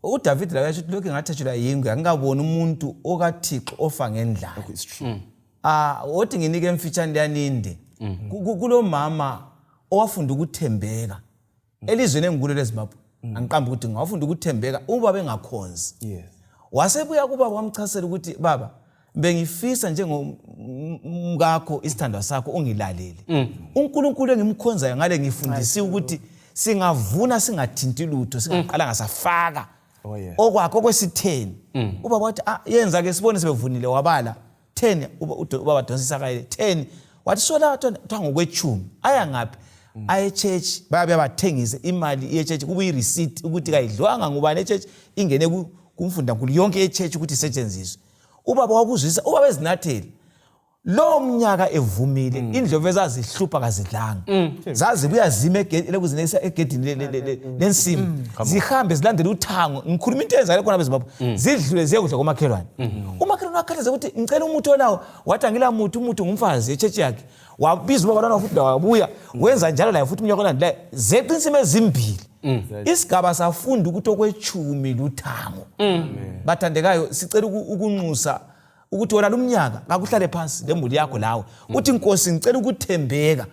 UDavid la uyasho ukuthi lokhu ngathathelwa yingwe, angikaboni umuntu okaThixo ofa ngendlala. It's true. Ah, othi nginike emfitshane lyaninde. Kulomama owafunda ukuthembeka elizweni engikulo leZimbabwe. Angiqambi ukuthi ngawafunda ukuthembeka ubaba engakhonzi. Wasebuya kubaba wamchasela ukuthi, baba, bengifisa njengomkakho, isithandwa sakho, ungilalele. UNkulunkulu engimkhonzayo ngale ngifundisiwe ukuthi singavuna singathinti lutho, singaqalanga safaka okwakho okwesitheni. Ubaba wathi, ah, yenza ke sibone sebevunile. Wabala 10, ubaba donsa isakayele 10, wathi sola kuthiwa ngokwechumi. Aya ngaphi? Aye echurch, bayabe bathengise imali yechurch, kubuye ireceipt ukuthi kayidliwanga ngubani echurch, ingene kumfundankulu yonke yechurch ukuthi isetshenziswe. Ubaba wakuzwisa, ubaba ezinathele lowo mnyaka evumile. Indlovu ezazihlupha kazidlanga, zazibuya zime zinesa egedini lensimu, zihambe zilandele uthango. Ngikhuluma into eyenzakale khona beZimbabwe, zidlule ziyekudla komakhelwane. Umakhelwane wakhathaza ukuthi ngicela umuthi onawo, wathi angila muthi, umuthi ngumfazi echurch yakhe. Wabiza ubaba lwana futhi wabuya wenza njalo laye futhi umnyaka olandelayo, zeqa insimi ezimbili. Isigaba safunda ukuthi okwechumi luthango. Bathandekayo, sicela ukunxusa ukuthi wona lumnyaka kakuhlale phansi lemuli yakho lawe, uthi, Nkosi, ngicela ukuthembeka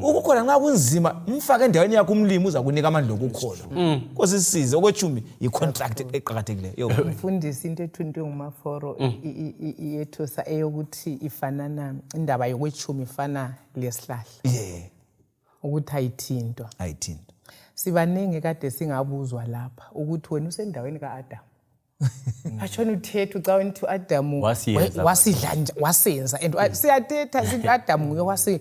ukukhona nxa kunzima. Mfake endaweni yakho umlimi, uza kunika amandla okukholwa. Nkosi sisize. Okwechumi yi-contract eqakathekileyo. Yo. Mfundisi, into ethintwe ngumaforo iyethusa, eyokuthi ifanana, indaba yokwechumi ifana lesihlahla ukuthi ayithintwa. Ayithinto. Sibaningi kade singabuzwa lapha ukuthi wena usendaweni ka-Adamu, atshona uthetha ucawa nithi u-Adamu Wasiyenza. Wasidla nje, wasenza and siyathetha sithi u-Adamu nguye wasi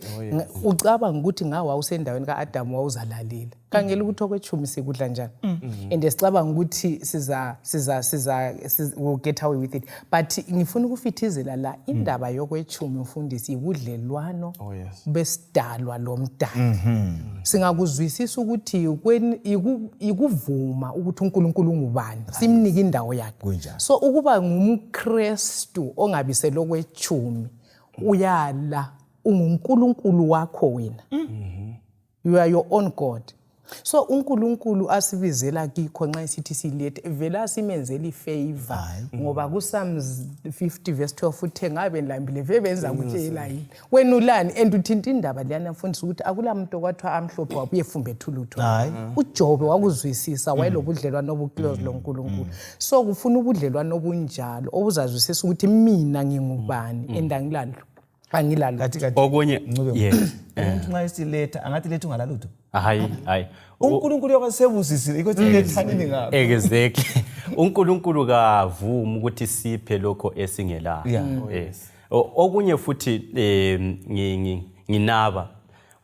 ucabanga ukuthi nga wawusendaweni ka-Adamu wawuzalalela. Khangela ukuthi okwechumi sikudla njani and sicabanga ukuthi siza we'll get away with it, but ngifuna ukufithizela la indaba yokwechumi, mfundisi, ibudlelwano Oh, yes. besidalwa lomdali. Singakuzwisisa ukuthi ikuvuma ukuthi uNkulunkulu ungubani, simnike indawo yakhe. Kunjalo. So ukuba ngumKristu ongabisela okwechumi, uyala unguNkulunkulu wakho wena. You are your own god. So uNkulunkulu asibizela kikho nxa esithi silethe, vele asimenzeli ifavor, ngoba kuPsalms 50 verse 12 uthe, ngabe ngilambile vele benza kutshela yini wena ulani? And uthinta indaba leyana, mfundisi, ukuthi akula muntu okwathiwa amhlophe wabuye efumbethe ulutho. UJobe wakuzwisisa, wayelobudlelwano obuclose loNkulunkulu. So kufuna ubudlelwano obunjalo obuzazwisisa ukuthi mina ngingubani and angilalo, angilalo. Kathi Okunye Ncube. Yes. Umuntu nxa esiletha angathi letha ungalalutho. Hayi, hayi. UNkulunkulu yakasebusisile ikothi lethanini ngapha. Exactly, uNkulunkulu kavumi ukuthi siphe lokho esingelayo. Okunye futhi nginaba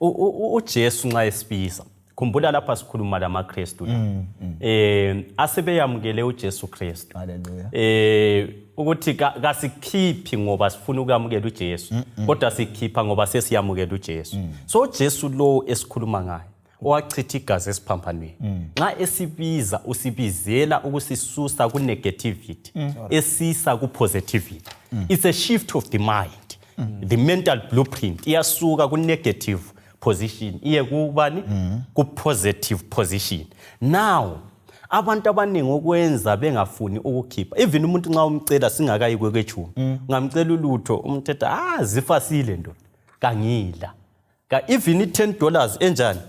uJesu nxa esibiza, khumbula lapha sikhuluma lamaKristu la asebeyamukele uJesu Kristu. Hallelujah. Ukuthi kasikhiphi ngoba sifuna ukwamukela uJesu, kodwa sikhipha ngoba sesiyamukela uJesu. So uJesu lo esikhuluma ngaye, owachitha igazi esiphambanweni, nxa esibiza usibizela ukusisusa ku-negativity esisa ku-positivity. It's a shift of the mind, the mental blueprint iyasuka ku-negative position iye kubani? Ku-positive position. Now abantu abaningi okwenza bengafuni ukukhipha, even umuntu nxa umcela singakayi kweketshumi, ungamcela ulutho, umthetha, ah, zifasile ndoda, kangila ka even i-$10 enjani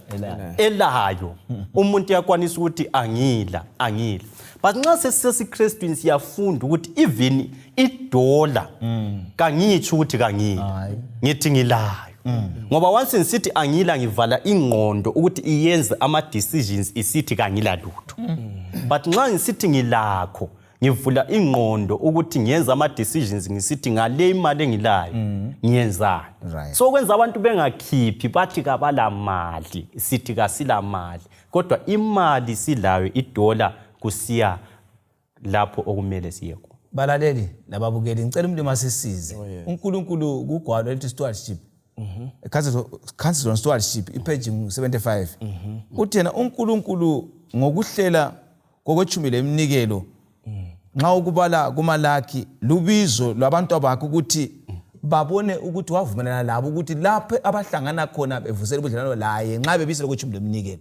elayo umuntu uyakwanisa ukuthi angila, angila. But nxa sesisesikrestwini siyafunda ukuthi even idola kangitsho ukuthi kangila, ngithi ngilayo, ngoba once ngisithi angila, ngivala ingqondo ukuthi iyenze ama-decisions isithi kangila lutho. But nxa ngisithi ngilakho, ngivula ingqondo ukuthi ngiyenza ama-decisions ngisithi ngale imali engilayo ngiyenzani. So kwenza abantu bengakhiphi, bathi kabala mali. Sithi kasila mali, kodwa imali silayo, idola kusiya. Lapho okumele siye khona. Balaleli lababukeli, ngicela umlimi asisize. UNkulunkulu kugwalo elithi stewardship, Council on Stewardship, ipage 75, uthi yena uNkulunkulu ngokuhlela kokwetshumi leminikelo, nxa ukubala kuMalaki, lubizo lwabantu abakhe ukuthi babone ukuthi wavumelana labo ukuthi lapho abahlangana khona bevusela ubudlelwano laye nxa bebisela kwetshumi leminikelo,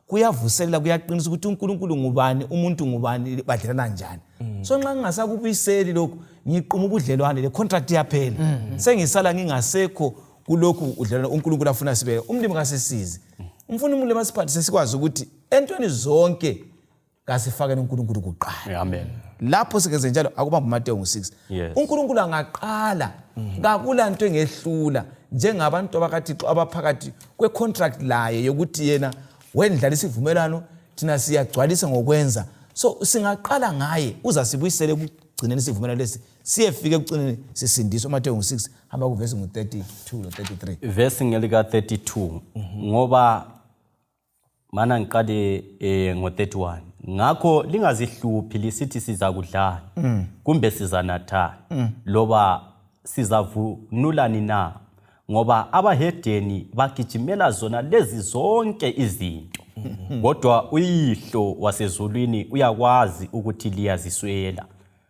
kuyavuselela, kuyaqinisa ukuthi uNkulunkulu ngubani, umuntu ngubani, badlelana njani. So nxa ngingasakubuyiseli lokhu, ngiquma ubudlelwane, le contract iyaphela, sengisala ngingasekho kulokhu udlelwane uNkulunkulu afuna sibe. Umlimi kasisize, umfuna umlimi asiphathise, sikwazi ukuthi entweni zonke kasifakeni uNkulunkulu kuqala. Amen. Lapho singenze njalo, akubamba uMateyu ngu-6, uNkulunkulu angaqala, kakula nto engehlula njengabantu abakaThixo abaphakathi kwe-contract laye yokuthi yena wendlala isivumelwano, thina siyagcwalisa ngokwenza. So singaqala ngaye, uzasibuyisele ekugcineni isivumelwano lesi, siyefika ekugcineni sisindiswe. UMateyu ngu-6, hamba kuvesi ngu-32 lo-33. Vesi ngelika 32, ngoba mana ngiqale ngo-31: "Ngakho lingazihluphi lisithi, sizakudlani kumbe sizanathani loba sizavunulani na? Ngoba abahedeni bagijimela zona lezi zonke izinto, kodwa uyihlo wasezulwini uyakwazi ukuthi liyaziswela.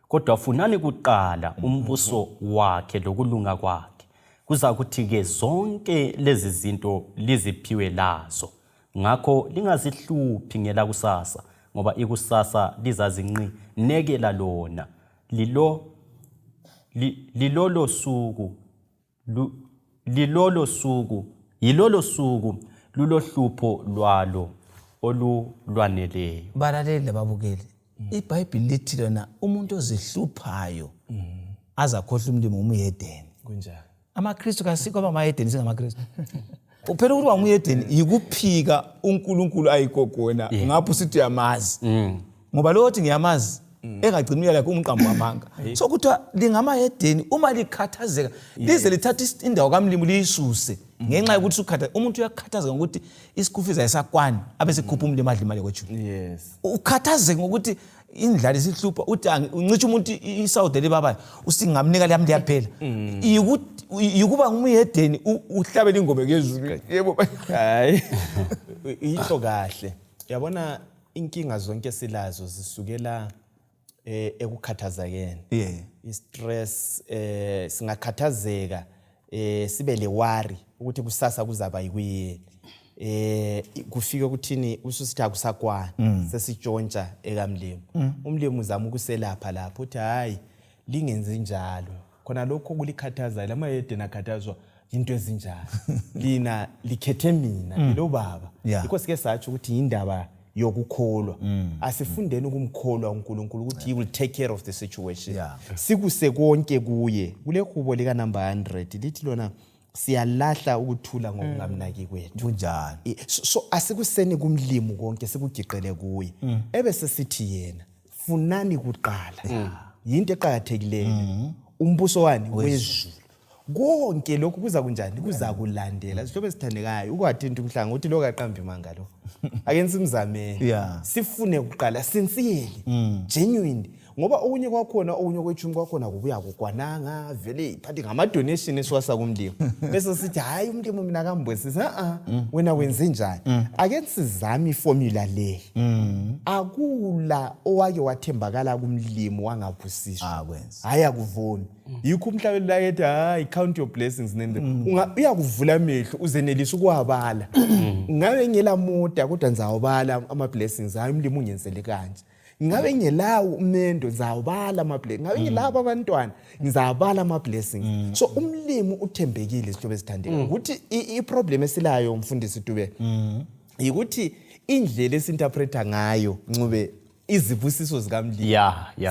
Kodwa funani kuqala umbuso wakhe lokulunga kwakhe, kuzakuthi-ke zonke lezi zinto liziphiwe lazo. Ngakho lingazihluphi ngelakusasa, ngoba ikusasa lizazinqinekela lona. Lilolo suku lulohlupho lwalo olulwaneleyo." Balaleli lababukeli, iBhayibhili lithi lona umuntu ozihluphayo azakhohlwa umlimi ngumhedeni. Kunjani? Amakristu kasikho abamahedeni, singamaKristu phela. Ukuthi wanguyedeni yikuphika uNkulunkulu ayikho khona, ngapho usithi uyamazi, ngoba lo othi ngiyamazi engagcini uya lakhe umqambo wamanga. So kuthiwa lingamahedeni uma likhathazeka lize lithathe indawo kamlimi liyisuse ngenxa yokuthi umuntu uyakhathazeka ngokuthi i-school fees ayisakwani, abe sekhupha umlimi adla imali yokwetshumi. Ukhathazeke ngokuthi indlala isihlupha, uthi uncitsha umuntu isawudo elibabayo, usithi ngingamnika liyami liyaphela. Yikuba ngumhedeni, uhlabele ingoma kezulu, yebo. Hayi, yisho kahle. Yabona, inkinga zonke silazo zisukela ekukhathazekeni, i-stress. Singakhathazeka, sibe le worry ukuthi kusasa kuzaba yikuyini, kufike ukuthini ususithi akusakwana, sesitshontsha ekamlimi. Umlimi uzama ukuselapha lapho, uthi hayi, lingenzi njalo, khona lokho kulikhathazayo, lamahedeni akhathazwa into ezinjalo, lina likhethe mina, ngilo baba. Yikho sike satsho ukuthi yindaba yokukholwa. Asifundeni ukumkholwa uNkulunkulu ukuthi he will take care of the situation, sikuse konke kuye. Kule hubo lika number 100 lithi lona siyalahla ukuthula ngokungamnaki kwethu. Kunjani? So asikuseni kumlimi konke, sikugiqele kuye, ebese sithi yena funani kuqala, yinto eqakathekileyo, umbuso wani wezulu, konke lokhu kuza kunjani? Kuza kulandela. Zihlobo ezithandekayo, ukwathinta umhlanga uthi lo kaqambi manga lo, ake simzameni, sifune kuqala sincerely, genuine, ngoba okunye kwakhona, okunye kwetshumi kwakhona kubuya kukwananga vele, phathi ngama-donation esiwasa kumlimi, bese sithi hhayi, umlimi mina kambosisa. A-a, wena wenze njani? Ake sizame i-formula le. Akula owake wathembakala kumlimi wangabusiswa. Akwenzi. Hhayi, akuvumi. Yikho umhlabeli la ethi hayi, count your blessings, name them. Uyakuvula amehlo, uzenelisa ukuwabala. Ngabe ngela mota, kodwa ngizawabala ama-blessings, hayi, umlimi ungenzele kanje. Ngabe ngelawo umendo, ngizawabala ama-blessings. Ngabe ngilabo abantwana, ngizawabala ama-blessings. So umlimi uthembekile, zihlobo ezithandekayo. Ukuthi i-problem esilayo, mfundisi Dube, yikuthi indlela esi-interpreta ngayo, Ncube, izibusiso zikamlimi,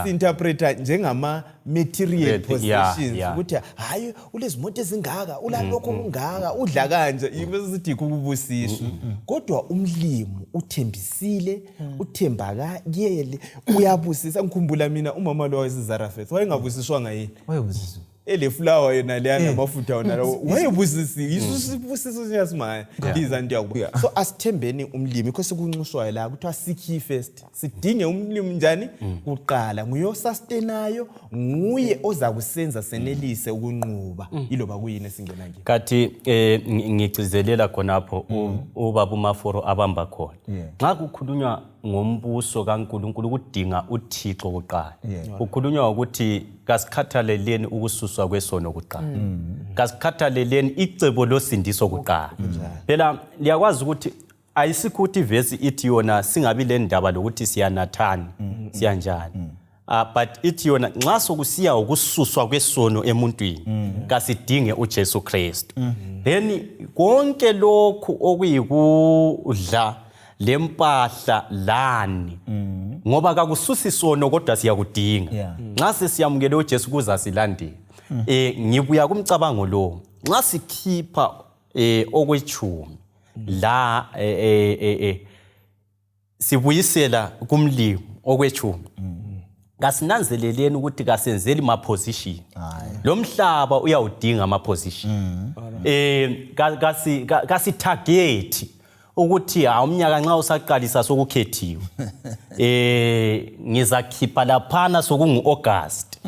si-interpreta njengama-material possessions, ukuthi hhayi, ulezimoto ezingaka, ulalokho kungaka, udla kanje, bese sithi yikho ukubusiswa. Kodwa umlimi uthembisile, uthembakele, uyabusisa. Ngikhumbula mina umama lo wayeseZarephath, wayengabusiswanga yini? Wayebusiswa. Eleflower yona leya namafutha wona lawo wayebusisiwe, yiso isibusiso siyasimaya liza nto yakuba. So asithembeni umlimi, yikho sikunxuswayo la kuthiwa seek ye first, sidinge umlimi njani kuqala, nguye osustainayo, nguye oza kusenza senelise ukunquba yiloba kuyini esingena kiyo. Kathi ngigcizelela khonapho ubaba uMaforo abamba khona. Nxa kukhulunywa ngombuso kaNkulunkulu, ukudinga uThixo kuqala, kukhulunywa ukuthi kasikhathaleleni ukususwa kwesono kuqala, kasikhathaleleni icebo losindiso kuqala. Phela liyakwazi ukuthi ayisikho ukuthi ivesi ithi yona singabi le ndaba lokuthi siyanathani siyanjani, but ithi yona nxa sokusiya ukususwa kwesono emuntwini, kasidinge uJesu Kristu, then konke lokhu okuyikudla lempahla lani, ngoba kakususi sono kodwa siyakudinga. Nxa sesiyamukele uJesu kuza silandela. Ngibuya kumcabango lo, nxa sikhipha okwechumi la, sibuyisela kumlimi okwechumi, kasinanzeleleni ukuthi kasenzeli ma-position. Lo mhlaba uyawudinga ama-position. Kasi-target ukuthi hawu, umnyaka nxa usaqalisa sokukhethiwe, ngizakhipha laphana sokungu-August,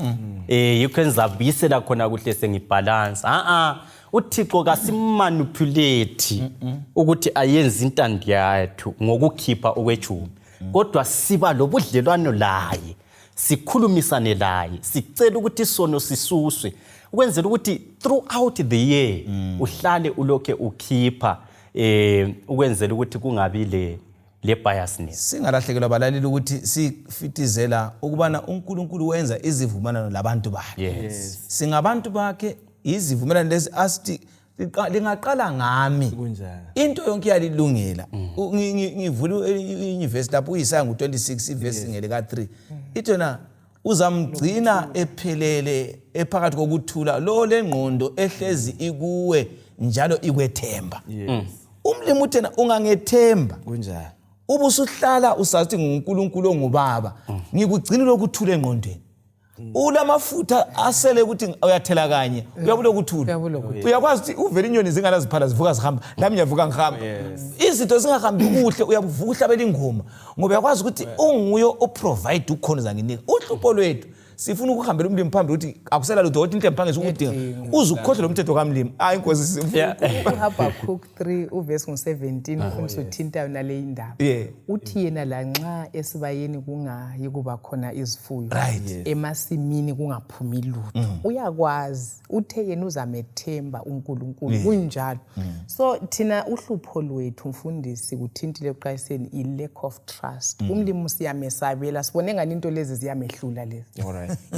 yikho engizabuyisela khona kuhle sengibhalansa. A-a, uThixo kasimanipulate ukuthi ayenze intando yethu ngokukhipha okwechumi, kodwa siba lobudlelwano laye, sikhulumisane laye, sicela ukuthi isono sisuswe ukwenzela ukuthi throughout the year uhlale ulokhe ukhipha, ukwenzela ukuthi kungabi le biasness. Singalahlekelwa balaleli ukuthi sifitizela ukubana uNkulunkulu wenza izivumelwano labantu bakhe. Singabantu bakhe, izivumelwano lezi asithi lingaqala ngami. Kunjalo. Into yonke iyalilungela. Ngivula inyuvesi lapho uYisaya ngu-26 ivesi ngelika-3, ithi yona uzamgcina ephelele ephakathi kokuthula lo lengqondo ehlezi ikuwe njalo ikwethemba. Umlimi uthena ungangethemba, Kunjalo. Ubusuhlala usazi ukuthi nguNkulunkulu ongubaba, ngikugcina lokuthula engqondweni, ulamafutha asele ukuthi uyathela kanye, uyabula ukuthula. Uyabula ukuthula. Uyakwazi ukuthi uvele inyoni zingalaziphala zivuka zihamba, lami ngiyavuka ngihamba, izinto zingahambi kuhle uyavuka uhlabela ingoma, ngoba uyakwazi ukuthi unguye oprovide ukhona uzanginika. Uhlupho lwethu sifuna ukuhambela umlimi phambili ukuthi akusela lutho, kodwa inhle mphangisa ukudinga uze ukukhohlwe lo mthetho kamlimi. Hayi, inkosi. UHabakuk 3 uvesi ngu-17, ufundisa uthinta nale indaba. Uthi yena lanxa esibayeni kungayi kuba khona izifuyo, emasimini kungaphumi lutho, uyakwazi uthe yena uzamethemba uNkulunkulu. Kunjalo. So thina uhlupho lwethu, mfundisi, kuthintile ekuqaliseni, i-lack of trust. Umlimi siyamesabela, sibone ngani into lezi ziyamehlula lezi.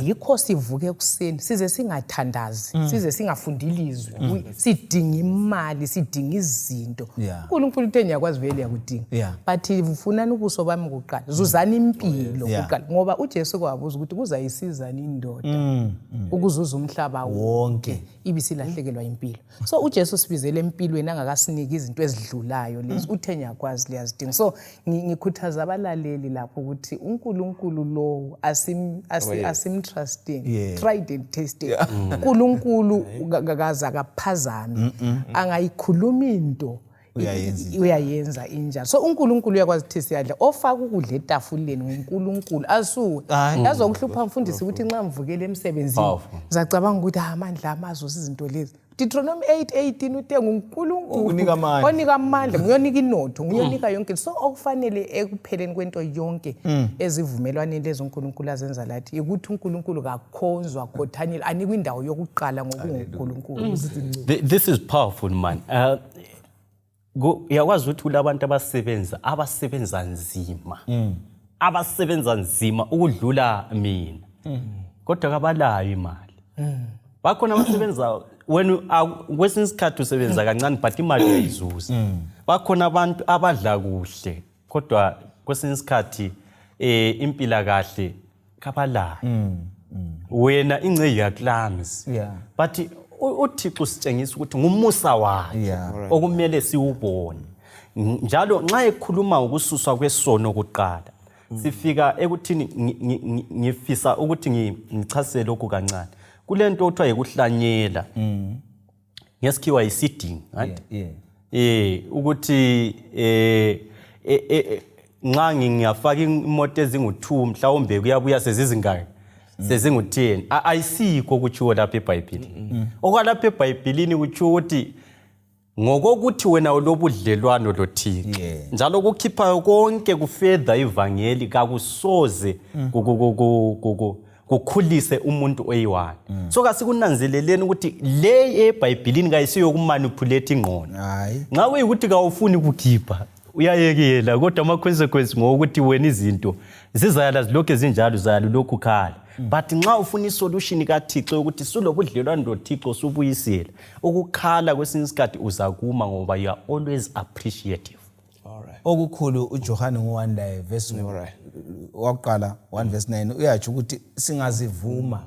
Yikho sivuke ekuseni size singathandazi, size singafundi ilizwi. Sidinga imali, sidinga izinto. UNkulunkulu uthe ngiyakwazi vele yakudinga, but funani ubuso bami kuqala, zuzani impilo kuqala, ngoba uJesu kwabuza ukuthi kuzayisizani indoda ukuzuza umhlaba wonke ibisilahlekelwa impilo. So uJesu sibizele empilweni angakasiniki izinto ezidlulayo lezi. Uthe ngiyakwazi liyazidinga. So ngikhuthaza abalaleli lapho ukuthi uNkulunkulu lowo asimtrusting, tried and tested. uNkulunkulu kaze akaphazami, angayikhuluma into Uyayenza. Uyayenza injalo. So uNkulunkulu uyakwazi ukuthi siyadla, ofaka ukudla etafuleni nguNkulunkulu, asuwe. Hayi. Yazokuhlupha mfundisi ukuthi nxa ngivukele emsebenzini, Powerful. ngizacabanga ukuthi, "Ah, amandla amazuza izinto lezi." Deuteronomy 8:18 uthe nguNkulunkulu Onika amandla. Onika amandla, nguyonika inotho, nguyonika yonke. So okufanele ekupheleni kwento yonke ezivumelwaneni lezi uNkulunkulu azenza lathi ukuthi uNkulunkulu kakhonzwa, akhothanyelwe, anikwe indawo yokuqala ngokunguNkulunkulu. This is powerful, man. Uyakwazi ukuthi kulabantu abasebenza nzima, abasebenza nzima ukudlula mina, kodwa kabalayo imali. Bakhona abasebenza, wena kwesinye isikhathi usebenza kancane but imali uyayizuza. Bakhona abantu abadla kuhle, kodwa kwesinye isikhathi impilakahle kabalayo. Wena ingce uyaklams, but uThixo usitshengisa ukuthi ngumusa wakhe okumele siwubone. Njalo nxa ekhuluma ukususwa kwesono kuqala, sifika ekuthini ngifisa ukuthi ngichasise lokhu kancane. Kule nto okuthiwa yikuhlanyela. Ngesikhiwa yiseeding, right? Ukuthi nxa ngingafaka imoto ezingu-2 mhlawumbe kuyabuya sezizingaki, sezingu-10. Ayisikho okutshiwo lapha eBhayibhilini. Okwalapha eBhayibhilini kutshiwo ukuthi ngokokuthi wena ulobudlelwano loThixo, njalo kukhiphayo konke kufedha ivangeli, kakusoze kukhulise umuntu oyi-one. So kasikunanzeleleni ukuthi le eBhayibhilini kayisiyo yokumanipulate ingqondo. Nxa kuyikuthi kawufuni kukhipha, uyayekela, kodwa ama-consequence ngokuthi wena izinto zizayala zilokhu zinjalo, zayala lokhu khala. But nxa ufuna isolution kaThixo yokuthi sulobudlelwano loThixo, subuyisela ukukhala, kwesinye isikhathi uzakuma, ngoba you are always appreciative. Okukhulu uJohane ngo-1 laye verse wakuqala 1 verse 9 uyatsho ukuthi singazivuma,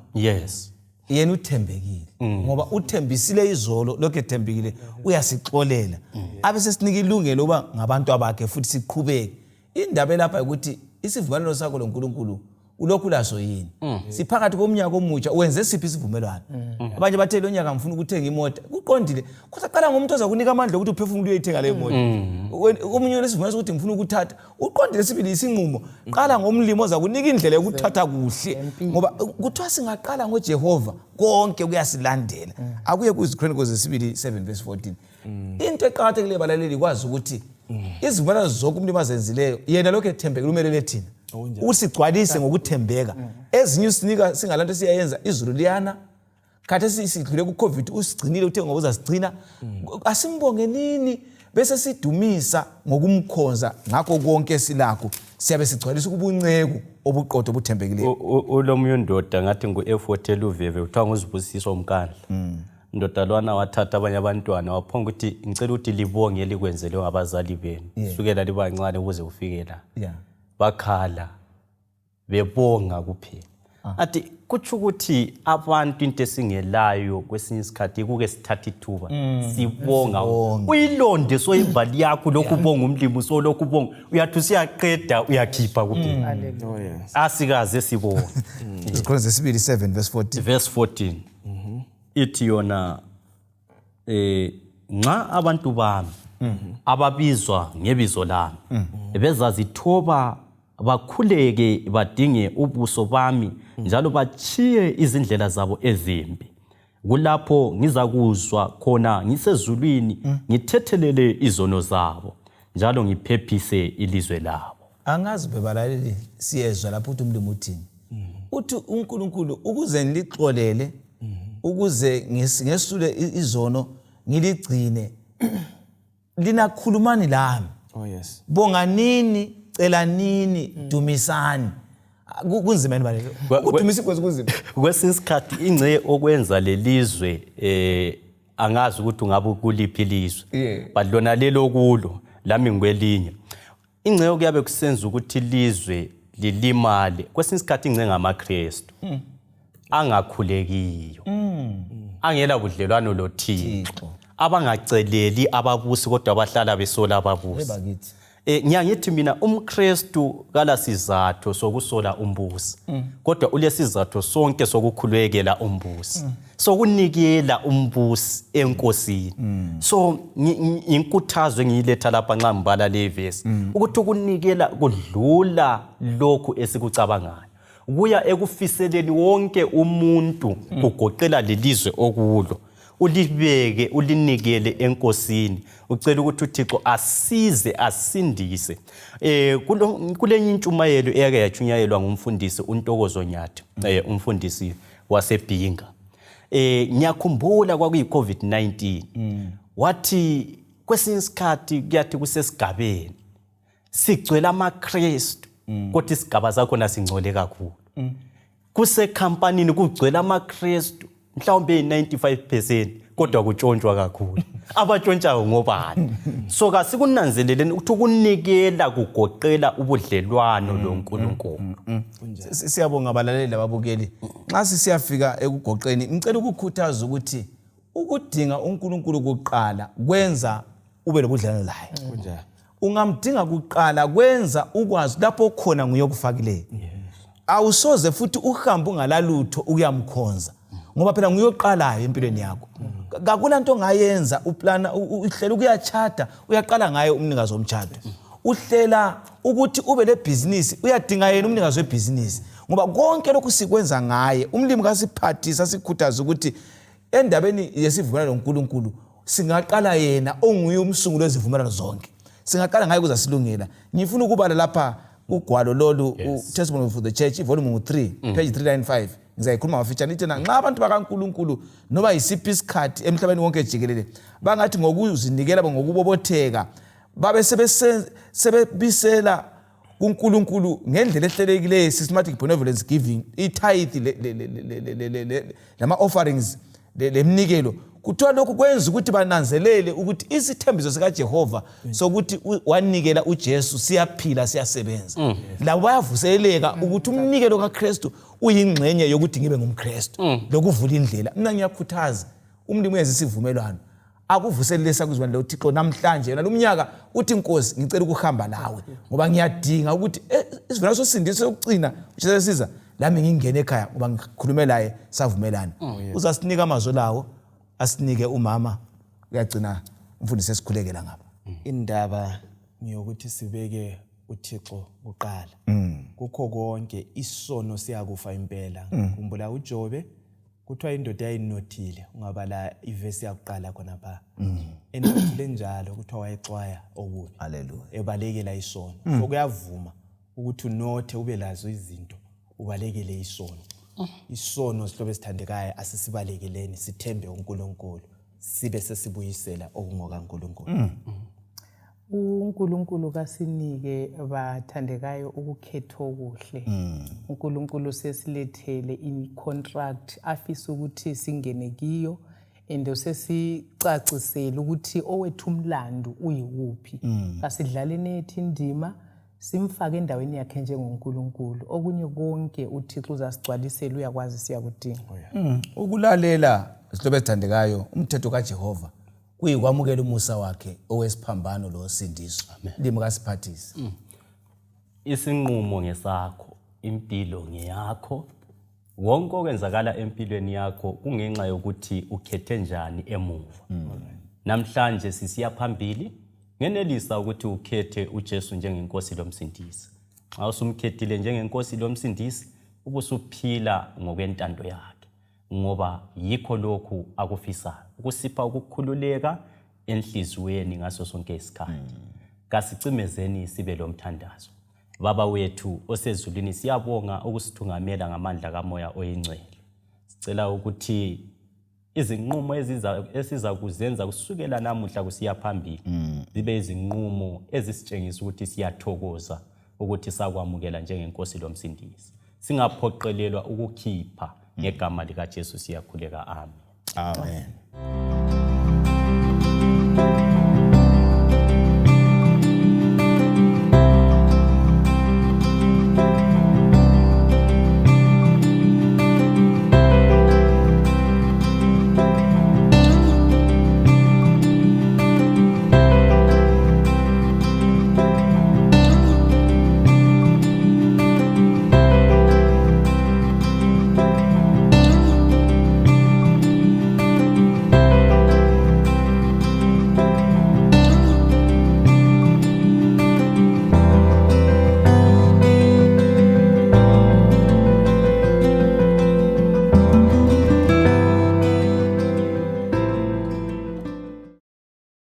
yena uthembekile, ngoba uthembisile izolo, lokhu ethembekile, uyasixolela, abe sesinika ilungelo uba ngabantu abakhe futhi siqhubeke. Indaba elapha ukuthi isivumelwano sakho loNkulunkulu ulokhu laso yini? Siphakathi komnyaka omutsha, wenze siphi isivumelwano? Abanye bathe lo nyaka ngifuna ukuthenga imota. Kuqondile, kodwa qala ngomuntu ozakunika amandla okuthi uphefumule uyeyithenga leyo mota. Omunye ulesivumelwano sokuthi ngifuna ukuthatha. Uqondile sibili isinqumo, qala ngomlimi ozakunika indlela yokuthatha kuhle, ngoba kuthiwa singaqala ngoJehova konke kuyasilandela. Akuye kuziChronicles zesibili 7 verse 14. Into eqakathekileyo, balaleli, kwazi ukuthi izivumelwano zonke umuntu azenzileyo, yena lokhu ethembekile, umelele thina ukuthi sigcwalise ngokuthembeka. Ezinye usinika singalanto siyayenza, izulu liyana. Khathesi sidlule ku-COVID, usigcinile, uthe ngoba uzasigcina. Asimbonge nini bese sidumisa ngokumkhonza ngakho konke esilakho, siyabe sigcwalisa ubunceku obuqotho obuthembekileyo. Ulomunye undoda, ngathi ngu-Effort eluveve, kuthiwa nguZibusiso Mkandla. Ndoda lwana wathatha abanye abantwana, waphonga ukuthi ngicela ukuthi libonge elikwenzelwe ngabazali benu sukela libancane ukuze ufike la. Bakhala bebonga kuphela. Athi kutsho ukuthi abantu into esingelayo kwesinye isikhathi kuke sithathe ithuba sibonga. Uyilonde soyimbali yakho, lokhu ubonga umlimi, solokhu ubonga, uyathi usiyaqeda uyakhipha kuphela. Oh yes. Asikaze sibonge. Izikhona zesibili 7 verse 14. Verse 14 ithi yona nxa abantu bami ababizwa ngebizo lami bezazithoba, bakhuleke, badinge ubuso bami, njalo bachiye izindlela zabo ezimbi, kulapho ngizakuzwa khona ngisezulwini, ngithethelele izono zabo, njalo ngiphephise ilizwe labo. Angazi bebalaleli, siyezwa lapho ukuthi umlimi uthini. Uthi uNkulunkulu ukuze ngilixolele, ukuze ngesule izono, ngiligcine lina, khulumani lami. Oh yes. Bonganini, celanini, dumisani. Kunzima yini, balele, ukudumisa inkosi? Kunzima. Kwesinye isikhathi ingce okwenza lelizwe, angazi ukuthi ungabe kuliphi ilizwe, but lona lelo kulo, lami ngikwelinye, ingce okuyabe kusenza ukuthi ilizwe lilimale kwesinye isikhathi ingce ngamaKristu angakhulekiyo, angela budlelwano loThixo, abangaceleli ababusi, kodwa abahlala besola ababusi. Bakithi. Ngiyangithi mina umKristu kala sizathu sokusola umbusi, kodwa ulesizathu sonke sokukhulekela umbusi, sokunikela umbusi enkosini. So inkuthazo engiyiletha lapha nxa ngibala le verse ukuthi ukunikela kudlula lokhu esikucabangayo, kuya ekufiseleni wonke umuntu, kugoqela lelizwe okulo, ulibeke, ulinikele enkosini, ucela ukuthi uThixo asize, asindise. Kulenye intshumayelo eyake yatshunyayelwa ngumfundisi uNtokozo Nyathi, umfundisi waseBhinga. Ngiyakhumbula kwakuyi COVID-19. Wathi kwesinye isikhathi kuyathi kusesigabeni sigcwele amaKristu, kodwa isigaba sakhona singcole kakhulu. Kusekhampanini kugcwele amaKristu mhlawumbe 95%, kodwa kutshontshwa kakhulu. Abatshontshayo ngobani? So kasikunanzeleleni ukuthi ukunikela kugoqela ubudlelwano loNkulunkulu. Siyabonga abalaleli lababukeli. Nxa sisiyafika ekugoqeni, ngicela ukukhuthaza ukuthi ukudinga uNkulunkulu kuqala kwenza ube lobudlelwano laye. Kunjalo. Ungamdinga kuqala kwenza ukwazi lapho okhona nguye okufakileyo. Awusoze futhi uhambe ungalalutho ukuyamkhonza. Ngoba phela nguye oqalayo empilweni yakho. Kakula nto ongayenza, uplana uhlela ukuyatshada, uyaqala ngaye umnikazi womtshado. Uhlela ukuthi ube lebhizinisi, uyadinga yena umnikazi webhizinisi, ngoba konke lokhu sikwenza ngaye. Umlimi kasiphathisa, sikhuthaza ukuthi endabeni yesivumelwano noNkulunkulu singaqala yena onguye umsunguli wezivumelwano zonke, singaqala ngaye kuze silungela. Ngifuna ukubala lapha ugwalo lolu, Testimony for the Church, ivolume ngu-3, page 395. Ngizayikhuluma ngafitshane. Ithi nxa abantu bakaNkulunkulu noma yisiphi isikhathi emhlabeni wonke jikelele bangathi ngokuzinikela, ngokubobotheka, babe sebebisela kuNkulunkulu ngendlela ehlelekileyo, systematic benevolence giving, itithe lama-offerings, leminikelo, kuthiwa lokhu kwenza ukuthi bananzelele ukuthi isithembiso sikaJehova sokuthi wanikela uJesu siyaphila, siyasebenza. Labo bayavuseleleka ukuthi umnikelo kaKristu uyingxenye yokuthi ngibe ngumKristu lokuvula indlela. Mina ngiyakhuthaza umlimi uyenza isivumelwano, akuvuselele sakuzwana lo Thixo namhlanje, yona lumnyaka, uthi, "Nkosi, ngicela ukuhamba lawe ngoba ngiyadinga ukuthi isivumelwano sosindiso sokucina uJesu lami ngingene ekhaya, ngoba ngikhulume laye, savumelana." Uzasinika amazwi lawo, asinike umama, uyagcina umfundisi esikhulekela ngapha. Indaba ngiyokuthi sibeke uThixo kuqala kukho konke. Isono siyakufa impela. Khumbula uJobe, kuthiwa indoda yayinothile. Ungabala ivesi yakuqala khonapha, enothile njalo, kuthiwa wayexwaya okubi. Haleluya. Ebalekela isono. So kuyavuma ukuthi unothe, ube lazo izinto, ubalekele isono. Isono, sihlobo esithandekayo, asisibalekeleni, sithembe uNkulunkulu, sibe sesibuyisela okungokaNkulunkulu. UNkulunkulu kasinike, bathandekayo, ukukhetha okuhle. uNkulunkulu sesilethele i-contract afisa ukuthi singene kiyo, and sesicacisele ukuthi owethu umlando uyiwuphi. Kasidlaleni ethi indima, simfake endaweni yakhe njengoNkulunkulu. Okunye konke uThixo uzasigcwalisela, uyakwazi siyakudinga. Ukulalela, zihlobo ezithandekayo, umthetho kaJehova kuyikwamukela umusa wakhe owesiphambano losindiso. Limi kasiphathise. Isinqumo ngesakho, impilo ngeyakho. Wonke okwenzakala empilweni yakho kungenxa yokuthi ukhethe njani emuva. Namhlanje sisiya phambili, ngenelisa ukuthi ukhethe uJesu njengenkosi lomsindisi. Nxa usumkhethile njengenkosi lomsindisi, ubusuphila ngokwentando yakhe, ngoba yikho lokhu akufisayo, ukusipha ukukhululeka enhliziyweni ngaso sonke isikhathi. Kasicimezeni sibe lomthandazo. Baba wethu osezulwini, siyabonga ukusithungamela ngamandla kaMoya Oyingcwele. Sicela ukuthi izinqumo esiza kuzenza kusukela namuhla kusiya phambili zibe izinqumo ezisitshengisa ukuthi siyathokoza ukuthi sakwamukela njengenkosi lomsindisi, singaphoqelelwa ukukhipha. Ngegama likaJesu siyakhuleka, amen. Amen.